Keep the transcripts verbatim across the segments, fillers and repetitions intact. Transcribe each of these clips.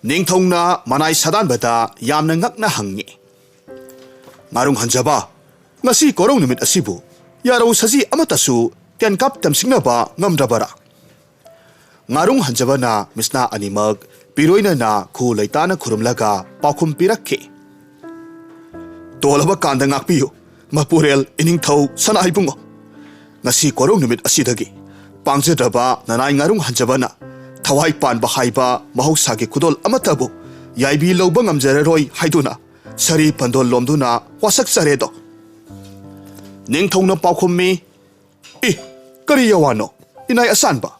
ꯅꯤꯡꯊꯧꯅ ꯃꯅꯥꯏ ꯁꯥꯗꯥꯟꯕꯗ ꯌꯥꯝꯅ ꯉꯛꯅ ꯍꯪꯉꯤ, "ꯉꯥꯔꯨꯡ ꯍꯟꯖꯕ, ꯉꯁꯤ ꯀꯣꯔꯧ ꯅꯨꯃꯤꯠ ꯑꯁꯤꯕꯨ ꯌꯥꯔꯧ ꯁꯖꯤ ꯑꯃꯠꯇꯁꯨ ꯇꯦꯟꯀꯥꯞ ꯇꯝꯁꯤꯡꯅꯕ ꯉꯝꯗ꯭ꯔꯕꯔꯥ?" ꯉꯥꯔꯨꯡ ꯍꯟꯖꯕꯅ ꯃꯤꯁꯅꯥ ꯑꯅꯤꯃꯛ ꯄꯤꯔꯣꯏꯅꯅ ꯈꯨ ꯂꯩꯇꯥꯅ ꯈꯨꯔꯨꯝꯂꯒ ꯄꯥꯎꯈꯨꯝ ꯄꯤꯔꯛꯈꯤ, "ꯇꯣꯜꯂꯕ ꯀꯥꯟꯗ ꯉꯥꯛꯄꯤꯌꯨ, ꯃꯄꯨꯔꯦꯜ ꯏꯅꯤꯡꯊꯧ ꯁꯅꯥ ꯏꯕꯨꯡꯉꯣ꯫ ꯉꯁꯤ ꯀꯣꯔꯧ ꯅꯨꯃꯤꯠ ꯑꯁꯤꯗꯒꯤ ꯄꯥꯡꯖꯗ꯭ꯔꯕ ꯅꯅꯥꯏ ꯉꯥꯔꯨꯡ ꯍꯟꯖꯕꯅ ꯊꯋꯥꯏ ꯄꯥꯟꯕ ꯍꯥꯏꯕ ꯃꯍꯧꯁꯥꯒꯤ ꯈꯨꯗꯣꯜ ꯑꯃꯠꯇꯕꯨ ꯌꯥꯏꯕꯤ ꯂꯧꯕ ꯉꯝꯖꯔꯔꯣꯏ ꯍꯥꯏꯗꯨꯅ ꯁꯔꯤ ꯄꯟꯗꯣꯜ ꯂꯣꯝꯗꯨꯅ ꯋꯥꯁꯛꯆꯔꯦꯗꯣ꯫" ꯅꯤꯡꯊꯧꯅ ꯄꯥꯎꯈꯨꯝꯃꯤ, "ꯏ, ꯀꯔꯤ ꯌꯥꯋꯥꯅꯣ, ꯏꯅꯥꯏ ꯑꯁꯥꯟꯕ?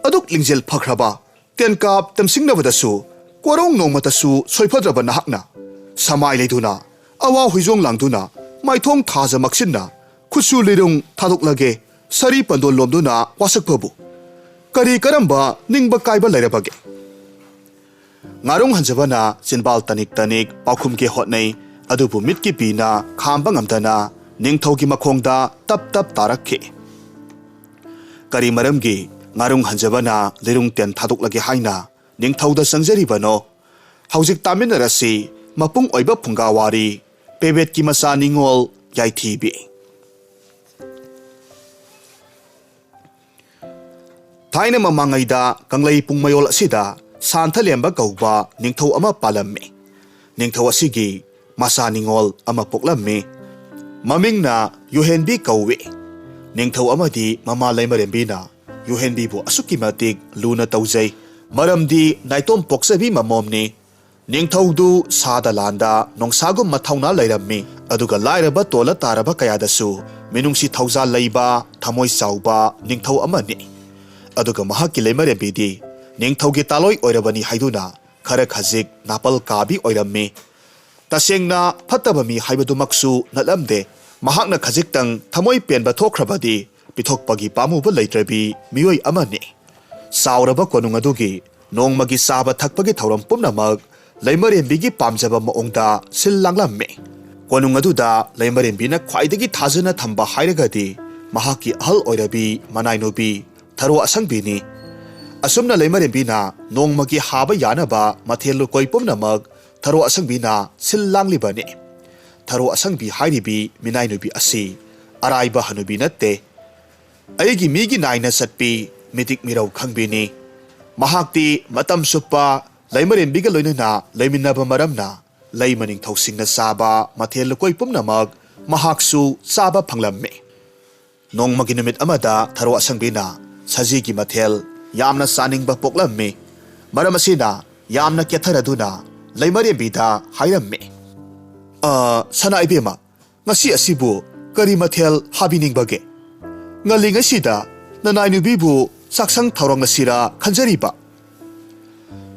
ꯑꯗꯨꯛ ꯂꯤꯡꯖꯦꯜ ꯐꯈ꯭ꯔꯕ ꯇꯦꯟꯀꯥꯞ ꯇꯝꯁꯤꯡꯅꯕꯗꯁꯨ ꯀꯣꯔꯧ ꯅꯣꯡꯃꯇꯁꯨ ꯁꯣꯏꯐꯗ꯭ꯔꯕ ꯅꯍꯥꯛꯅ ꯁꯃꯥꯏ ꯂꯩꯗꯨꯅ, ꯑꯋꯥ ꯍꯨꯏꯖꯣꯡ ꯂꯥꯡꯗꯨꯅ, ꯃꯥꯏꯊꯣꯡ ꯊꯥꯖ ꯃꯛꯁꯤꯟꯅ, ꯈꯨꯠꯁꯨ ꯂꯤꯔꯨꯡ ꯊꯥꯗꯣꯛꯂꯒꯦ, ꯁꯔꯤ ꯄꯟꯗꯣꯜ ꯂꯣꯝꯗꯨꯅ ꯋꯥꯁꯛꯄꯕꯨ ꯀꯔꯤ ꯀꯔꯝꯕ ꯅꯤꯡꯕ ꯀꯥꯏꯕ ꯂꯩꯔꯕꯒꯦ?" ꯉꯥꯔꯨꯡ ꯍꯟꯖꯕꯅ ꯆꯤꯟꯕꯥꯜ ꯇꯅꯤꯛ ꯇꯅꯤꯛ ꯄꯥꯎꯈꯨꯝꯒꯦ ꯍꯣꯠꯅꯩ, ꯑꯗꯨꯕꯨ ꯃꯤꯠꯀꯤ ꯄꯤꯅ ꯈꯥꯝꯕ ꯉꯝꯗꯅ ꯅꯤꯡꯊꯧꯒꯤ ꯃꯈꯣꯡꯗ ꯇꯞ ꯇꯞ ꯇꯥꯔꯛꯈꯤ꯫ ꯀꯔꯤ ꯃꯔꯝꯒꯤ ꯉꯥꯔꯨꯡ ꯍꯟꯖꯕꯅ ꯂꯤꯔꯨꯡ ꯇꯦꯟ ꯊꯥꯗꯣꯛꯂꯒꯦ ꯍꯥꯏꯅ ꯅꯤꯡꯊꯧꯗ ꯆꯪꯖꯔꯤꯕꯅꯣ? ꯍꯧꯖꯤꯛ ꯇꯥꯃꯤꯟꯅꯔꯁꯤ꯫ ꯃꯄꯨꯡ ꯑꯣꯏꯕ ꯐꯨꯡꯒꯥ ꯋꯥꯔꯤ, ꯄꯦꯕꯦꯠꯀꯤ ꯃꯆꯥ ꯅꯤꯉꯣꯜ ꯌꯥꯏꯊꯤꯕꯤ꯫ ꯊꯥꯏꯅ ꯃꯃꯥꯡꯉꯩꯗ ꯀꯪꯂꯩ ꯄꯨꯡꯃꯌꯣꯜ ꯑꯁꯤꯗ ꯁꯥꯟꯊꯂꯦꯝꯕ ꯀꯧꯕ ꯅꯤꯡꯊꯧ ꯑꯃ ꯄꯥꯜꯂꯝꯃꯤ꯫ ꯅꯤꯡꯊꯧ ꯑꯁꯤꯒꯤ ꯃꯆꯥ ꯅꯤꯉꯣꯜ ꯑꯃ ꯄꯣꯛꯂꯝꯃꯤ꯫ ꯃꯃꯤꯡꯅ ꯌꯨꯍꯦꯟꯕꯤ ꯀꯧꯏ꯫ ꯅꯤꯡꯊꯧ ꯑꯃꯗꯤ ꯃꯃꯥ ꯂꯩꯃꯔꯦꯝꯕꯤꯅ ꯌꯨꯍꯦꯟꯕꯤꯕꯨ ꯑꯁꯨꯛꯀꯤ ꯃꯇꯤꯛ ꯂꯨꯅ ꯇꯧꯖꯩ, ꯃꯔꯝꯗꯤ ꯅꯥꯏꯇꯣꯝ ꯄꯣꯛꯆꯕꯤ ꯃꯃꯣꯝꯅꯤ꯫ ꯅꯤꯡꯊꯧꯗꯨ ꯁꯥꯗ ꯂꯥꯟꯗ ꯅꯣꯡꯁꯥꯒꯨꯝ ꯃꯊꯧꯅꯥ ꯂꯩꯔꯝꯃꯤ, ꯑꯗꯨꯒ ꯂꯥꯏꯔꯕ ꯇꯣꯜꯂ ꯇꯥꯔꯕ ꯀꯌꯥꯗꯁꯨ ꯃꯤꯅꯨꯡꯁꯤ ꯊꯧꯖꯥꯜ ꯂꯩꯕ, ꯊꯃꯣꯏ ꯆꯥꯎꯕ ꯅꯤꯡꯊꯧ ꯑꯃꯅꯤ꯫ ꯑꯗꯨꯒ ꯃꯍꯥꯛꯀꯤ ꯂꯩꯃꯔꯦꯝꯕꯤꯗꯤ ꯅꯤꯡꯊꯧꯒꯤ ꯇꯥꯂꯣꯏ ꯑꯣꯏꯔꯕꯅꯤ ꯍꯥꯏꯗꯨꯅ ꯈꯔ ꯈꯖꯤꯛ ꯅꯥꯄꯜ ꯀꯥꯕꯤ ꯑꯣꯏꯔꯝꯃꯤ꯫ ꯇꯁꯦꯡꯅ ꯐꯠꯇꯕ ꯃꯤ ꯍꯥꯏꯕꯗꯨꯃꯛꯁꯨ ꯅꯠꯂꯝꯗꯦ꯫ ꯃꯍꯥꯛꯅ ꯈꯖꯤꯛꯇꯪ ꯊꯃꯣꯏ ꯄꯦꯟꯕ ꯊꯣꯛꯈ꯭ꯔꯕꯗꯤ ꯄꯤꯊꯣꯛꯄꯒꯤ ꯄꯥꯝꯃꯨꯕ ꯂꯩꯇ꯭ꯔꯕꯤ ꯃꯤꯑꯣꯏ ꯑꯃꯅꯤ꯫ ꯆꯥꯎꯔꯕ ꯀꯣꯅꯨꯡ ꯑꯗꯨꯒꯤ ꯅꯣꯡꯃꯒꯤ ꯆꯥꯕ ꯊꯛꯄꯒꯤ ꯊꯧꯔꯝ ꯄꯨꯝꯅꯃꯛ ꯂꯩꯃꯔꯦꯝꯕꯤꯒꯤ ꯄꯥꯝꯖꯕ ꯃꯑꯣꯡꯗ ꯁꯤꯜ ꯂꯥꯡꯂꯝꯃꯤ꯫ ꯀꯣꯅꯨꯡ ꯑꯗꯨꯗ ꯂꯩꯃꯔꯦꯝꯕꯤꯅ ꯈ꯭ꯋꯥꯏꯗꯒꯤ ꯊꯥꯖꯅ ꯊꯝꯕ ꯍꯥꯏꯔꯒꯗꯤ ꯃꯍꯥꯛꯀꯤ ꯑꯍꯜ ꯑꯣꯏꯔꯕꯤ ꯃꯅꯥꯏꯅꯨꯕꯤ ꯊꯔꯣ ꯑꯁꯪꯕꯤꯅꯤ꯫ ꯑꯁꯨꯝꯅ ꯂꯩꯃꯔꯦꯝꯕꯤꯅ ꯅꯣꯡꯃꯒꯤ ꯍꯥꯕ ꯌꯥꯅꯕ ꯃꯊꯦꯜ ꯂꯨꯀꯣꯏ ꯄꯨꯝꯅꯃꯛ ꯊꯔꯣ ꯑꯁꯪꯕꯤꯅ ꯁꯤꯜ ꯂꯥꯡꯂꯤꯕꯅꯤ꯫ ꯊꯔꯣ ꯑꯁꯪꯕꯤ ꯍꯥꯏꯔꯤꯕꯤ ꯃꯤꯅꯥꯏ ꯅꯨꯄꯤ ꯑꯁꯤ ꯑꯔꯥꯏꯕ ꯍꯅꯨꯕꯤ ꯅꯠꯇꯦ꯫ ꯑꯩꯒꯤ ꯃꯤꯒꯤ ꯅꯥꯏꯅ ꯆꯠꯄꯤ, ꯃꯤꯇꯤꯛ ꯃꯤꯔꯧ ꯈꯪꯕꯤꯅꯤ꯫ ꯃꯍꯥꯛꯇꯤ ꯃꯇꯝ ꯆꯨꯞꯄ ꯂꯩꯃꯔꯦꯝꯕꯤꯒ ꯂꯣꯏꯅꯅ ꯂꯩꯃꯤꯟꯅꯕ ꯃꯔꯝꯅ ꯂꯩꯃ ꯅꯤꯡꯊꯧꯁꯤꯡꯅ ꯆꯥꯕ ꯃꯊꯦꯜ ꯂꯨꯀꯣꯏ ꯄꯨꯝꯅꯃꯛ ꯃꯍꯥꯛꯁꯨ ꯆꯥꯕ ꯐꯪꯂꯝꯃꯤ꯫ ꯅꯣꯡꯃꯒꯤ ꯅꯨꯃꯤꯠ ꯑꯃꯗ ꯊꯔꯣ ꯑꯁꯪꯕꯤꯅ ꯁꯖꯤꯒꯤ ꯃꯊꯦꯜ ꯌꯥꯝꯅ ꯆꯥꯅꯤꯡꯕ ꯄꯣꯛꯂꯝꯃꯤ꯫ ꯃꯔꯝ ꯑꯁꯤꯅ ꯌꯥꯝꯅ ꯀꯦꯊꯔꯗꯨꯅ ꯂꯩꯃꯔꯦꯝꯕꯤꯗ ꯍꯥꯏꯔꯝꯃꯤ, "ꯑ, ꯁꯅꯥ ꯏꯕꯦꯝꯃ, ꯉꯁꯤ ꯑꯁꯤꯕꯨ ꯀꯔꯤ ꯃꯊꯦꯜ ꯍꯥꯕꯤꯅꯤꯡꯕꯒꯦ? ꯉꯜꯂꯤꯉꯩꯁꯤꯗ ꯅꯅꯥꯏ ꯅꯨꯄꯤꯕꯨ ꯆꯥꯛꯁꯪ ꯊꯧꯔꯝ ꯑꯁꯤꯔ ꯈꯟꯖꯔꯤꯕ?"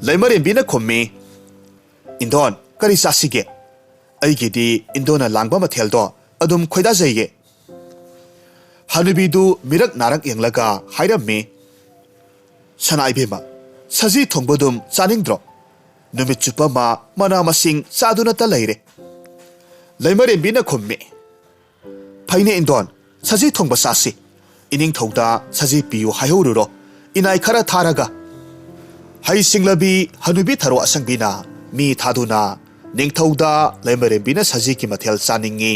ꯂꯩꯃꯔꯦꯝꯕꯤꯅ ꯈꯨꯝꯃꯤ, "ꯏꯟꯗꯣꯟ, ꯀꯔꯤ ꯆꯥꯁꯤꯒꯦ? ꯑꯩꯒꯤꯗꯤ ꯏꯟꯗꯣꯟꯅ ꯂꯥꯡꯕ ꯃꯊꯦꯜꯗꯣ ꯑꯗꯨꯝ ꯈꯣꯏꯗꯥꯖꯩꯌꯦ꯫" ꯍꯅꯨꯕꯤꯗꯨ ꯃꯤꯔꯛ ꯅꯥꯔꯛ ꯌꯦꯡꯂꯒ ꯍꯥꯏꯔꯝꯃꯤ, "ꯁꯅꯥ ꯏꯕꯦꯝꯃ, ꯁꯖꯤ ꯊꯣꯡꯕꯗꯨꯝ ꯆꯥꯅꯤꯡꯗ꯭ꯔꯣ? ꯅꯨꯃꯤꯠ ꯆꯨꯞꯄ ꯑꯃ ꯃꯅꯥ ꯃꯁꯤꯡ ꯆꯥꯗꯨꯅꯇ ꯂꯩꯔꯦ꯫" ꯂꯩꯃꯔꯦꯝꯕꯤꯅ ꯈꯨꯝꯃꯤ, "ꯐꯩꯅꯦ ꯏꯟꯗꯣꯟ, ꯁꯖꯤ ꯊꯣꯡꯕ ꯆꯥꯁꯤ꯫ ꯏꯅꯤꯡꯊꯧꯗ ꯁꯖꯤ ꯄꯤꯌꯨ ꯍꯥꯏꯍꯧꯔꯨꯔꯣ, ꯏꯅꯥꯏ ꯈꯔ ꯊꯥꯔꯒ꯫" ꯍꯩ ꯁꯤꯡꯂꯕꯤ ꯍꯅꯨꯕꯤ ꯊꯔꯣ ꯑꯁꯪꯕꯤꯅ ꯃꯤ ꯊꯥꯗꯨꯅ ꯅꯤꯡꯊꯧꯗ ꯂꯩꯃꯔꯦꯝꯕꯤꯅ ꯁꯖꯤꯒꯤ ꯃꯊꯦꯜ ꯆꯥꯅꯤꯡꯉꯤ,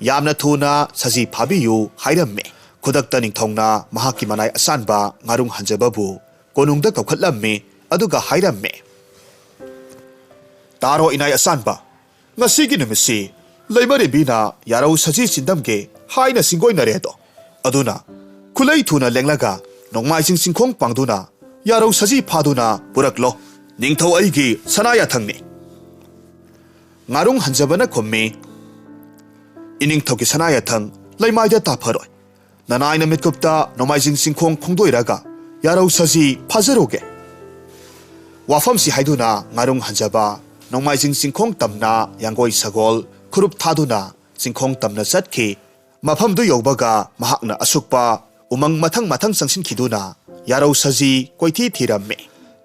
ꯌꯥꯝꯅ ꯊꯨꯅ ꯁꯖꯤ ꯐꯥꯕꯤꯌꯨ ꯍꯥꯏꯔꯝꯃꯤ꯫ ꯈꯨꯗꯛꯇ ꯅꯤꯡꯊꯧꯅ ꯃꯍꯥꯛꯀꯤ ꯃꯅꯥꯏ ꯑꯁꯥꯟꯕ ꯉꯥꯔꯨꯡ ꯍꯟꯖꯕꯕꯨ ꯀꯣꯅꯨꯡꯗ ꯀꯧꯈꯠꯂꯝꯃꯤ, ꯑꯗꯨꯒ ꯍꯥꯏꯔꯝꯃꯤ, "ꯇꯥꯔꯣ ꯏꯅꯥꯏ ꯑꯁꯥꯟꯕ, ꯉꯁꯤꯒꯤ ꯅꯨꯃꯤꯠꯁꯤ ꯂꯩꯃꯔꯦꯝꯕꯤꯅ ꯌꯥꯔꯧ ꯁꯖꯤ ꯆꯤꯟꯗꯝꯒꯦ ꯍꯥꯏꯅ ꯆꯤꯡꯒꯣꯏꯅꯔꯦ ꯑꯗꯣ꯫ ꯑꯗꯨꯅ ꯈꯨꯂꯩ ꯊꯨꯅ ꯂꯦꯡꯂꯒ ꯅꯣꯡꯃꯥꯏꯖꯤꯡ ꯆꯤꯡꯈꯣꯡ ꯄꯥꯡꯗꯨꯅ ꯌꯥꯔꯧ ꯁꯖꯤ ꯐꯥꯗꯨꯅ ꯄꯨꯔꯛꯂꯣ꯫ ꯅꯤꯡꯊꯧ ꯑꯩꯒꯤ ꯁꯅꯥ ꯌꯥꯊꯪꯅꯤ꯫" ꯉꯥꯔꯨꯡ ꯍꯟꯖꯕꯅ ꯈꯨꯝꯃꯤ, "ꯏꯅꯤꯡꯊꯧꯒꯤ ꯁꯅꯥ ꯌꯥꯊꯪ ꯂꯩꯃꯥꯏꯗ ꯇꯥꯐꯔꯣꯏ꯫ ꯅꯅꯥꯏꯅ ꯃꯤꯠꯀꯨꯞꯇ ꯅꯣꯡꯃꯥꯏꯖꯤꯡ ꯆꯤꯡꯈꯣꯡ ꯈꯣꯡꯗꯣꯏꯔꯒ ꯌꯥꯔꯧ ꯁꯖꯤ ꯐꯥꯖꯔꯨꯒꯦ꯫" ꯋꯥꯐꯝꯁꯤ ꯍꯥꯏꯗꯨꯅ ꯉꯥꯔꯨꯡ ꯍꯟꯖꯕ ꯅꯣꯡꯃꯥꯏꯖꯤꯡ ꯆꯤꯡꯈꯣꯡ ꯇꯝꯅ ꯌꯥꯡꯒꯣꯏ ꯁꯒꯣꯜ ꯈꯨꯔꯨꯞ ꯊꯥꯗꯨꯅ ꯆꯤꯡꯈꯣꯡ ꯇꯝꯅ ꯆꯠꯈꯤ꯫ ꯃꯐꯝꯗꯨ ꯌꯧꯕꯒ ꯃꯍꯥꯛꯅ ꯑꯁꯨꯛꯄ ꯎꯃꯪ ꯃꯊꯪ ꯃꯊꯪ ꯆꯪꯁꯤꯟꯈꯤꯗꯨꯅ ꯌꯥꯔꯧ ꯁꯖꯤ ꯀꯣꯏꯊꯤ ꯊꯤꯔꯝꯃꯤ꯫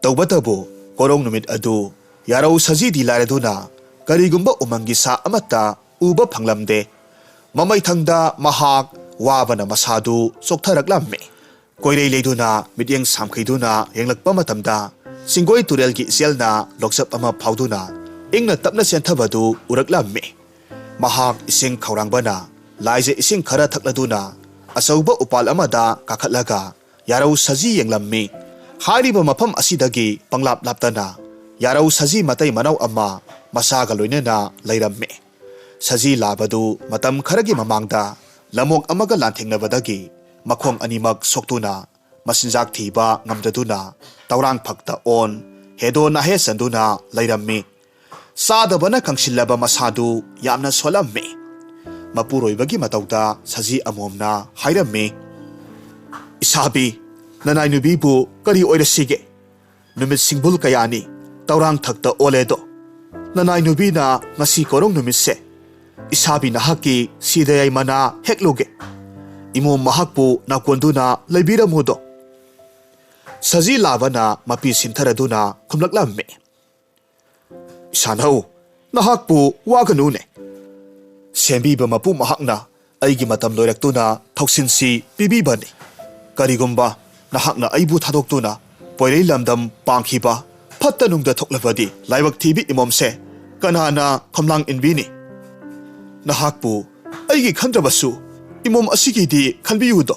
ꯇꯧꯕꯇꯕꯨ ꯀꯣꯔꯧ ꯅꯨꯃꯤꯠ ꯑꯗꯨ ꯌꯥꯔꯧ ꯁꯖꯤꯗꯤ ꯂꯥꯏꯔꯗꯨꯅ ꯀꯔꯤꯒꯨꯝꯕ ꯎꯃꯪꯒꯤ ꯁꯥ ꯑꯃꯠꯇ ꯎꯕ ꯐꯪꯂꯝꯗꯦ꯫ ꯃꯃꯩꯊꯪꯗ ꯃꯍꯥꯛ ꯋꯥꯕꯅ ꯃꯁꯥꯗꯨ ꯆꯣꯛꯊꯔꯛꯂꯝꯃꯤ꯫ ꯀꯣꯏꯔꯩ ꯂꯩꯗꯨꯅ ꯃꯤꯠꯌꯦꯡ ꯁꯥꯝꯈꯩꯗꯨꯅ ꯌꯦꯡꯂꯛꯄ ꯃꯇꯝꯗ, ꯆꯤꯡꯒꯣꯏ ꯇꯨꯔꯦꯜꯒꯤ ꯏꯆꯦꯜꯅ ꯂꯣꯛꯆꯞ ꯑꯃ ꯐꯥꯎꯗꯨꯅ ꯏꯪꯅ ꯇꯞꯅ ꯆꯦꯟꯊꯕꯗꯨ ꯎꯔꯛꯂꯝꯃꯤ꯫ ꯃꯍꯥꯛ ꯏꯁꯤꯡ ꯈꯧꯔꯥꯡꯕꯅ ꯂꯥꯏꯖ ꯏꯁꯤꯡ ꯈꯔ ꯊꯛꯂꯗꯨꯅ ꯑꯆꯧꯕ ꯎꯄꯥꯜ ꯑꯃꯗ ꯀꯥꯈꯠꯂꯒ ꯌꯥꯔꯧ ꯁꯖꯤ ꯌꯦꯡꯂꯝꯃꯤ꯫ ꯍꯥꯏꯔꯤꯕ ꯃꯐꯝ ꯑꯁꯤꯗꯒꯤ ꯄꯪꯂꯥꯞ ꯂꯥꯞꯇꯅ ꯌꯥꯔꯧ ꯁꯖꯤ ꯃꯇꯩ ꯃꯅꯥꯎ ꯑꯃ ꯃꯁꯥꯒ ꯂꯣꯏꯅꯅ ꯂꯩꯔꯝꯃꯤ꯫ ꯁꯖꯤ ꯂꯥꯕꯗꯨ ꯃꯇꯝ ꯈꯔꯒꯤ ꯃꯃꯥꯡꯗ ꯂꯝꯑꯣꯛ ꯑꯃꯒ ꯂꯥꯟꯊꯦꯡꯅꯕꯗꯒꯤ ꯃꯈꯣꯡ ꯑꯅꯤꯃꯛ ꯁꯣꯛꯇꯨꯅ ꯃꯆꯤꯟꯖꯥꯛ ꯊꯤꯕ ꯉꯝꯗꯗꯨꯅ ꯇꯧꯔꯥꯡ ꯐꯛꯇ ꯑꯣꯟ, ꯍꯦꯗꯣ ꯅꯥꯍꯦ ꯆꯟꯗꯨꯅ ꯂꯩꯔꯝꯃꯤ꯫ ꯆꯥꯗꯕꯅ ꯀꯪꯁꯤꯜꯂꯕ ꯃꯁꯥꯗꯨ ꯌꯥꯝꯅ ꯁꯣꯜꯂꯝꯃꯤ꯫ ꯃꯄꯨꯔꯣꯏꯕꯒꯤ ꯃꯇꯧꯗ ꯁꯖꯤ ꯑꯃꯣꯝꯅ ꯍꯥꯏꯔꯝꯃꯤ, "ꯏꯁꯥꯕꯤ, ꯅꯅꯥꯏ ꯅꯨꯄꯤꯕꯨ ꯀꯔꯤ ꯑꯣꯏꯔꯁꯤꯒꯦ? ꯅꯨꯃꯤꯠ ꯁꯤꯡꯕꯨꯜ ꯀꯌꯥꯅꯤ ꯇꯧꯔꯥꯡ ꯊꯛꯇ ꯑꯣꯜꯂꯦꯗꯣ꯫ ꯅꯅꯥꯏ ꯅꯨꯄꯤꯅ ꯉꯁꯤ ꯀꯣꯔꯧ ꯅꯨꯃꯤꯠꯁꯦ ꯏꯁꯥꯕꯤ ꯅꯍꯥꯛꯀꯤ ꯁꯤꯗꯌꯥꯏ ꯃꯅꯥ ꯍꯦꯛꯂꯨꯒꯦ꯫ ꯏꯃꯣꯝ ꯃꯍꯥꯛꯄꯨ ꯅꯥꯀꯣꯟꯗꯨꯅ ꯂꯩꯕꯤꯔꯝꯃꯨꯗꯣ"꯫ ꯁꯖꯤ ꯂꯥꯕꯅ ꯃꯄꯤ ꯁꯤꯟꯊꯔꯗꯨꯅ ꯈꯨꯝꯂꯛꯂꯝꯃꯤ, "ꯏꯁꯥꯅꯧ, ꯅꯍꯥꯛꯄꯨ ꯋꯥꯒꯅꯨꯅꯦ꯫ ꯁꯦꯝꯕꯤꯕ ꯃꯄꯨ ꯃꯍꯥꯛꯅ ꯑꯩꯒꯤ ꯃꯇꯝ ꯂꯣꯏꯔꯛꯇꯨꯅ ꯊꯧꯁꯤꯟꯁꯤ ꯄꯤꯕꯤꯕꯅꯤ꯫ ꯀꯔꯤꯒꯨꯝꯕ ꯅꯍꯥꯛꯅ ꯑꯩꯕꯨ ꯊꯥꯗꯣꯛꯇꯨꯅ ꯄꯣꯏꯔꯩ ꯂꯝꯗꯝ ꯄꯥꯡꯈꯤꯕ ꯐꯠꯇ ꯅꯨꯡꯗ ꯊꯣꯛꯂꯕꯗꯤ ꯂꯥꯏꯕꯛ ꯊꯤꯕꯤ ꯏꯃꯣꯝꯁꯦ ꯀꯅꯥꯅ ꯈꯝꯂꯥꯡ ꯏꯟꯕꯤꯅꯤ? ꯅꯍꯥꯛꯄꯨ ꯑꯩꯒꯤ ꯈꯟꯗ꯭ꯔꯕꯁꯨ ꯏꯃꯣꯝ ꯑꯁꯤꯒꯤꯗꯤ ꯈꯟꯕꯤꯌꯨꯗꯣ"꯫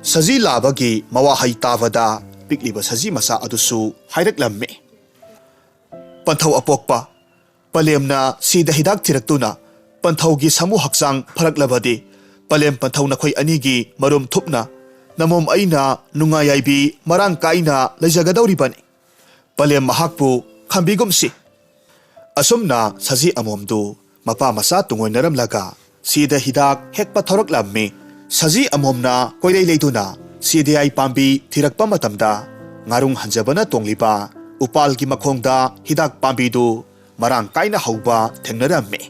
ꯁꯖꯤ ꯂꯥꯕꯒꯤ ꯃꯋꯥꯍꯩ ꯇꯥꯕꯗ ꯄꯤꯛꯂꯤꯕ ꯁꯖꯤ ꯃꯆꯥ ꯑꯗꯨꯁꯨ ꯍꯥꯏꯔꯛꯂꯝꯃꯤ, "ꯄꯟꯊꯧ ꯑꯄꯣꯛꯄ, ꯄꯂꯦꯝꯅ ꯁꯤꯗ ꯍꯤꯗꯥꯛ ꯊꯤꯔꯛꯇꯨꯅ ꯄꯟꯊꯧꯒꯤ ꯁꯥꯃꯨ ꯍꯛꯆꯥꯡ ꯐꯔꯛꯂꯕꯗꯤ, ꯄꯂꯦꯝ ꯄꯟꯊꯧ ꯅꯈꯣꯏ ꯑꯅꯤꯒꯤ ꯃꯔꯨꯝ ꯊꯨꯞꯅ ꯅꯃꯣꯝ ꯑꯩꯅ ꯅꯨꯡꯉꯥꯏ ꯌꯥꯏꯕꯤ ꯃꯔꯥꯡ ꯀꯥꯏꯅ ꯂꯩꯖꯒꯗꯧꯔꯤꯕꯅꯤ꯫ ꯄꯂꯦꯝ ꯃꯍꯥꯛꯄꯨ ꯈꯝꯕꯤꯒꯨꯝꯁꯤ"꯫ ꯑꯁꯨꯝꯅ ꯁꯖꯤ ꯑꯃꯣꯝꯗꯨ ꯃꯄꯥ ꯃꯆꯥ ꯇꯨꯡꯑꯣꯏꯅꯔꯝꯂꯒ ꯁꯤꯗ ꯍꯤꯗꯥꯛ ꯍꯦꯛꯄ ꯊꯧꯔꯛꯂꯝꯃꯤ꯫ ꯁꯖꯤ ꯑꯃꯣꯝꯅ ꯀꯣꯏꯔꯩ ꯂꯩꯗꯨꯅ ꯁꯤꯗꯌꯥꯏ ꯄꯥꯝꯕꯤ ꯊꯤꯔꯛꯄ ꯃꯇꯝꯗ, ꯉꯥꯔꯨꯡ ꯍꯟꯖꯕꯅ ꯇꯣꯡꯂꯤꯕ ꯎꯄꯥꯜꯒꯤ ꯃꯈꯣꯡꯗ ꯍꯤꯗꯥꯛ ꯄꯥꯝꯕꯤꯗꯨ ꯃꯔꯥꯡ ꯀꯥꯏꯅ ꯍꯧꯕ ꯊꯦꯡꯅꯔꯝꯃꯤ꯫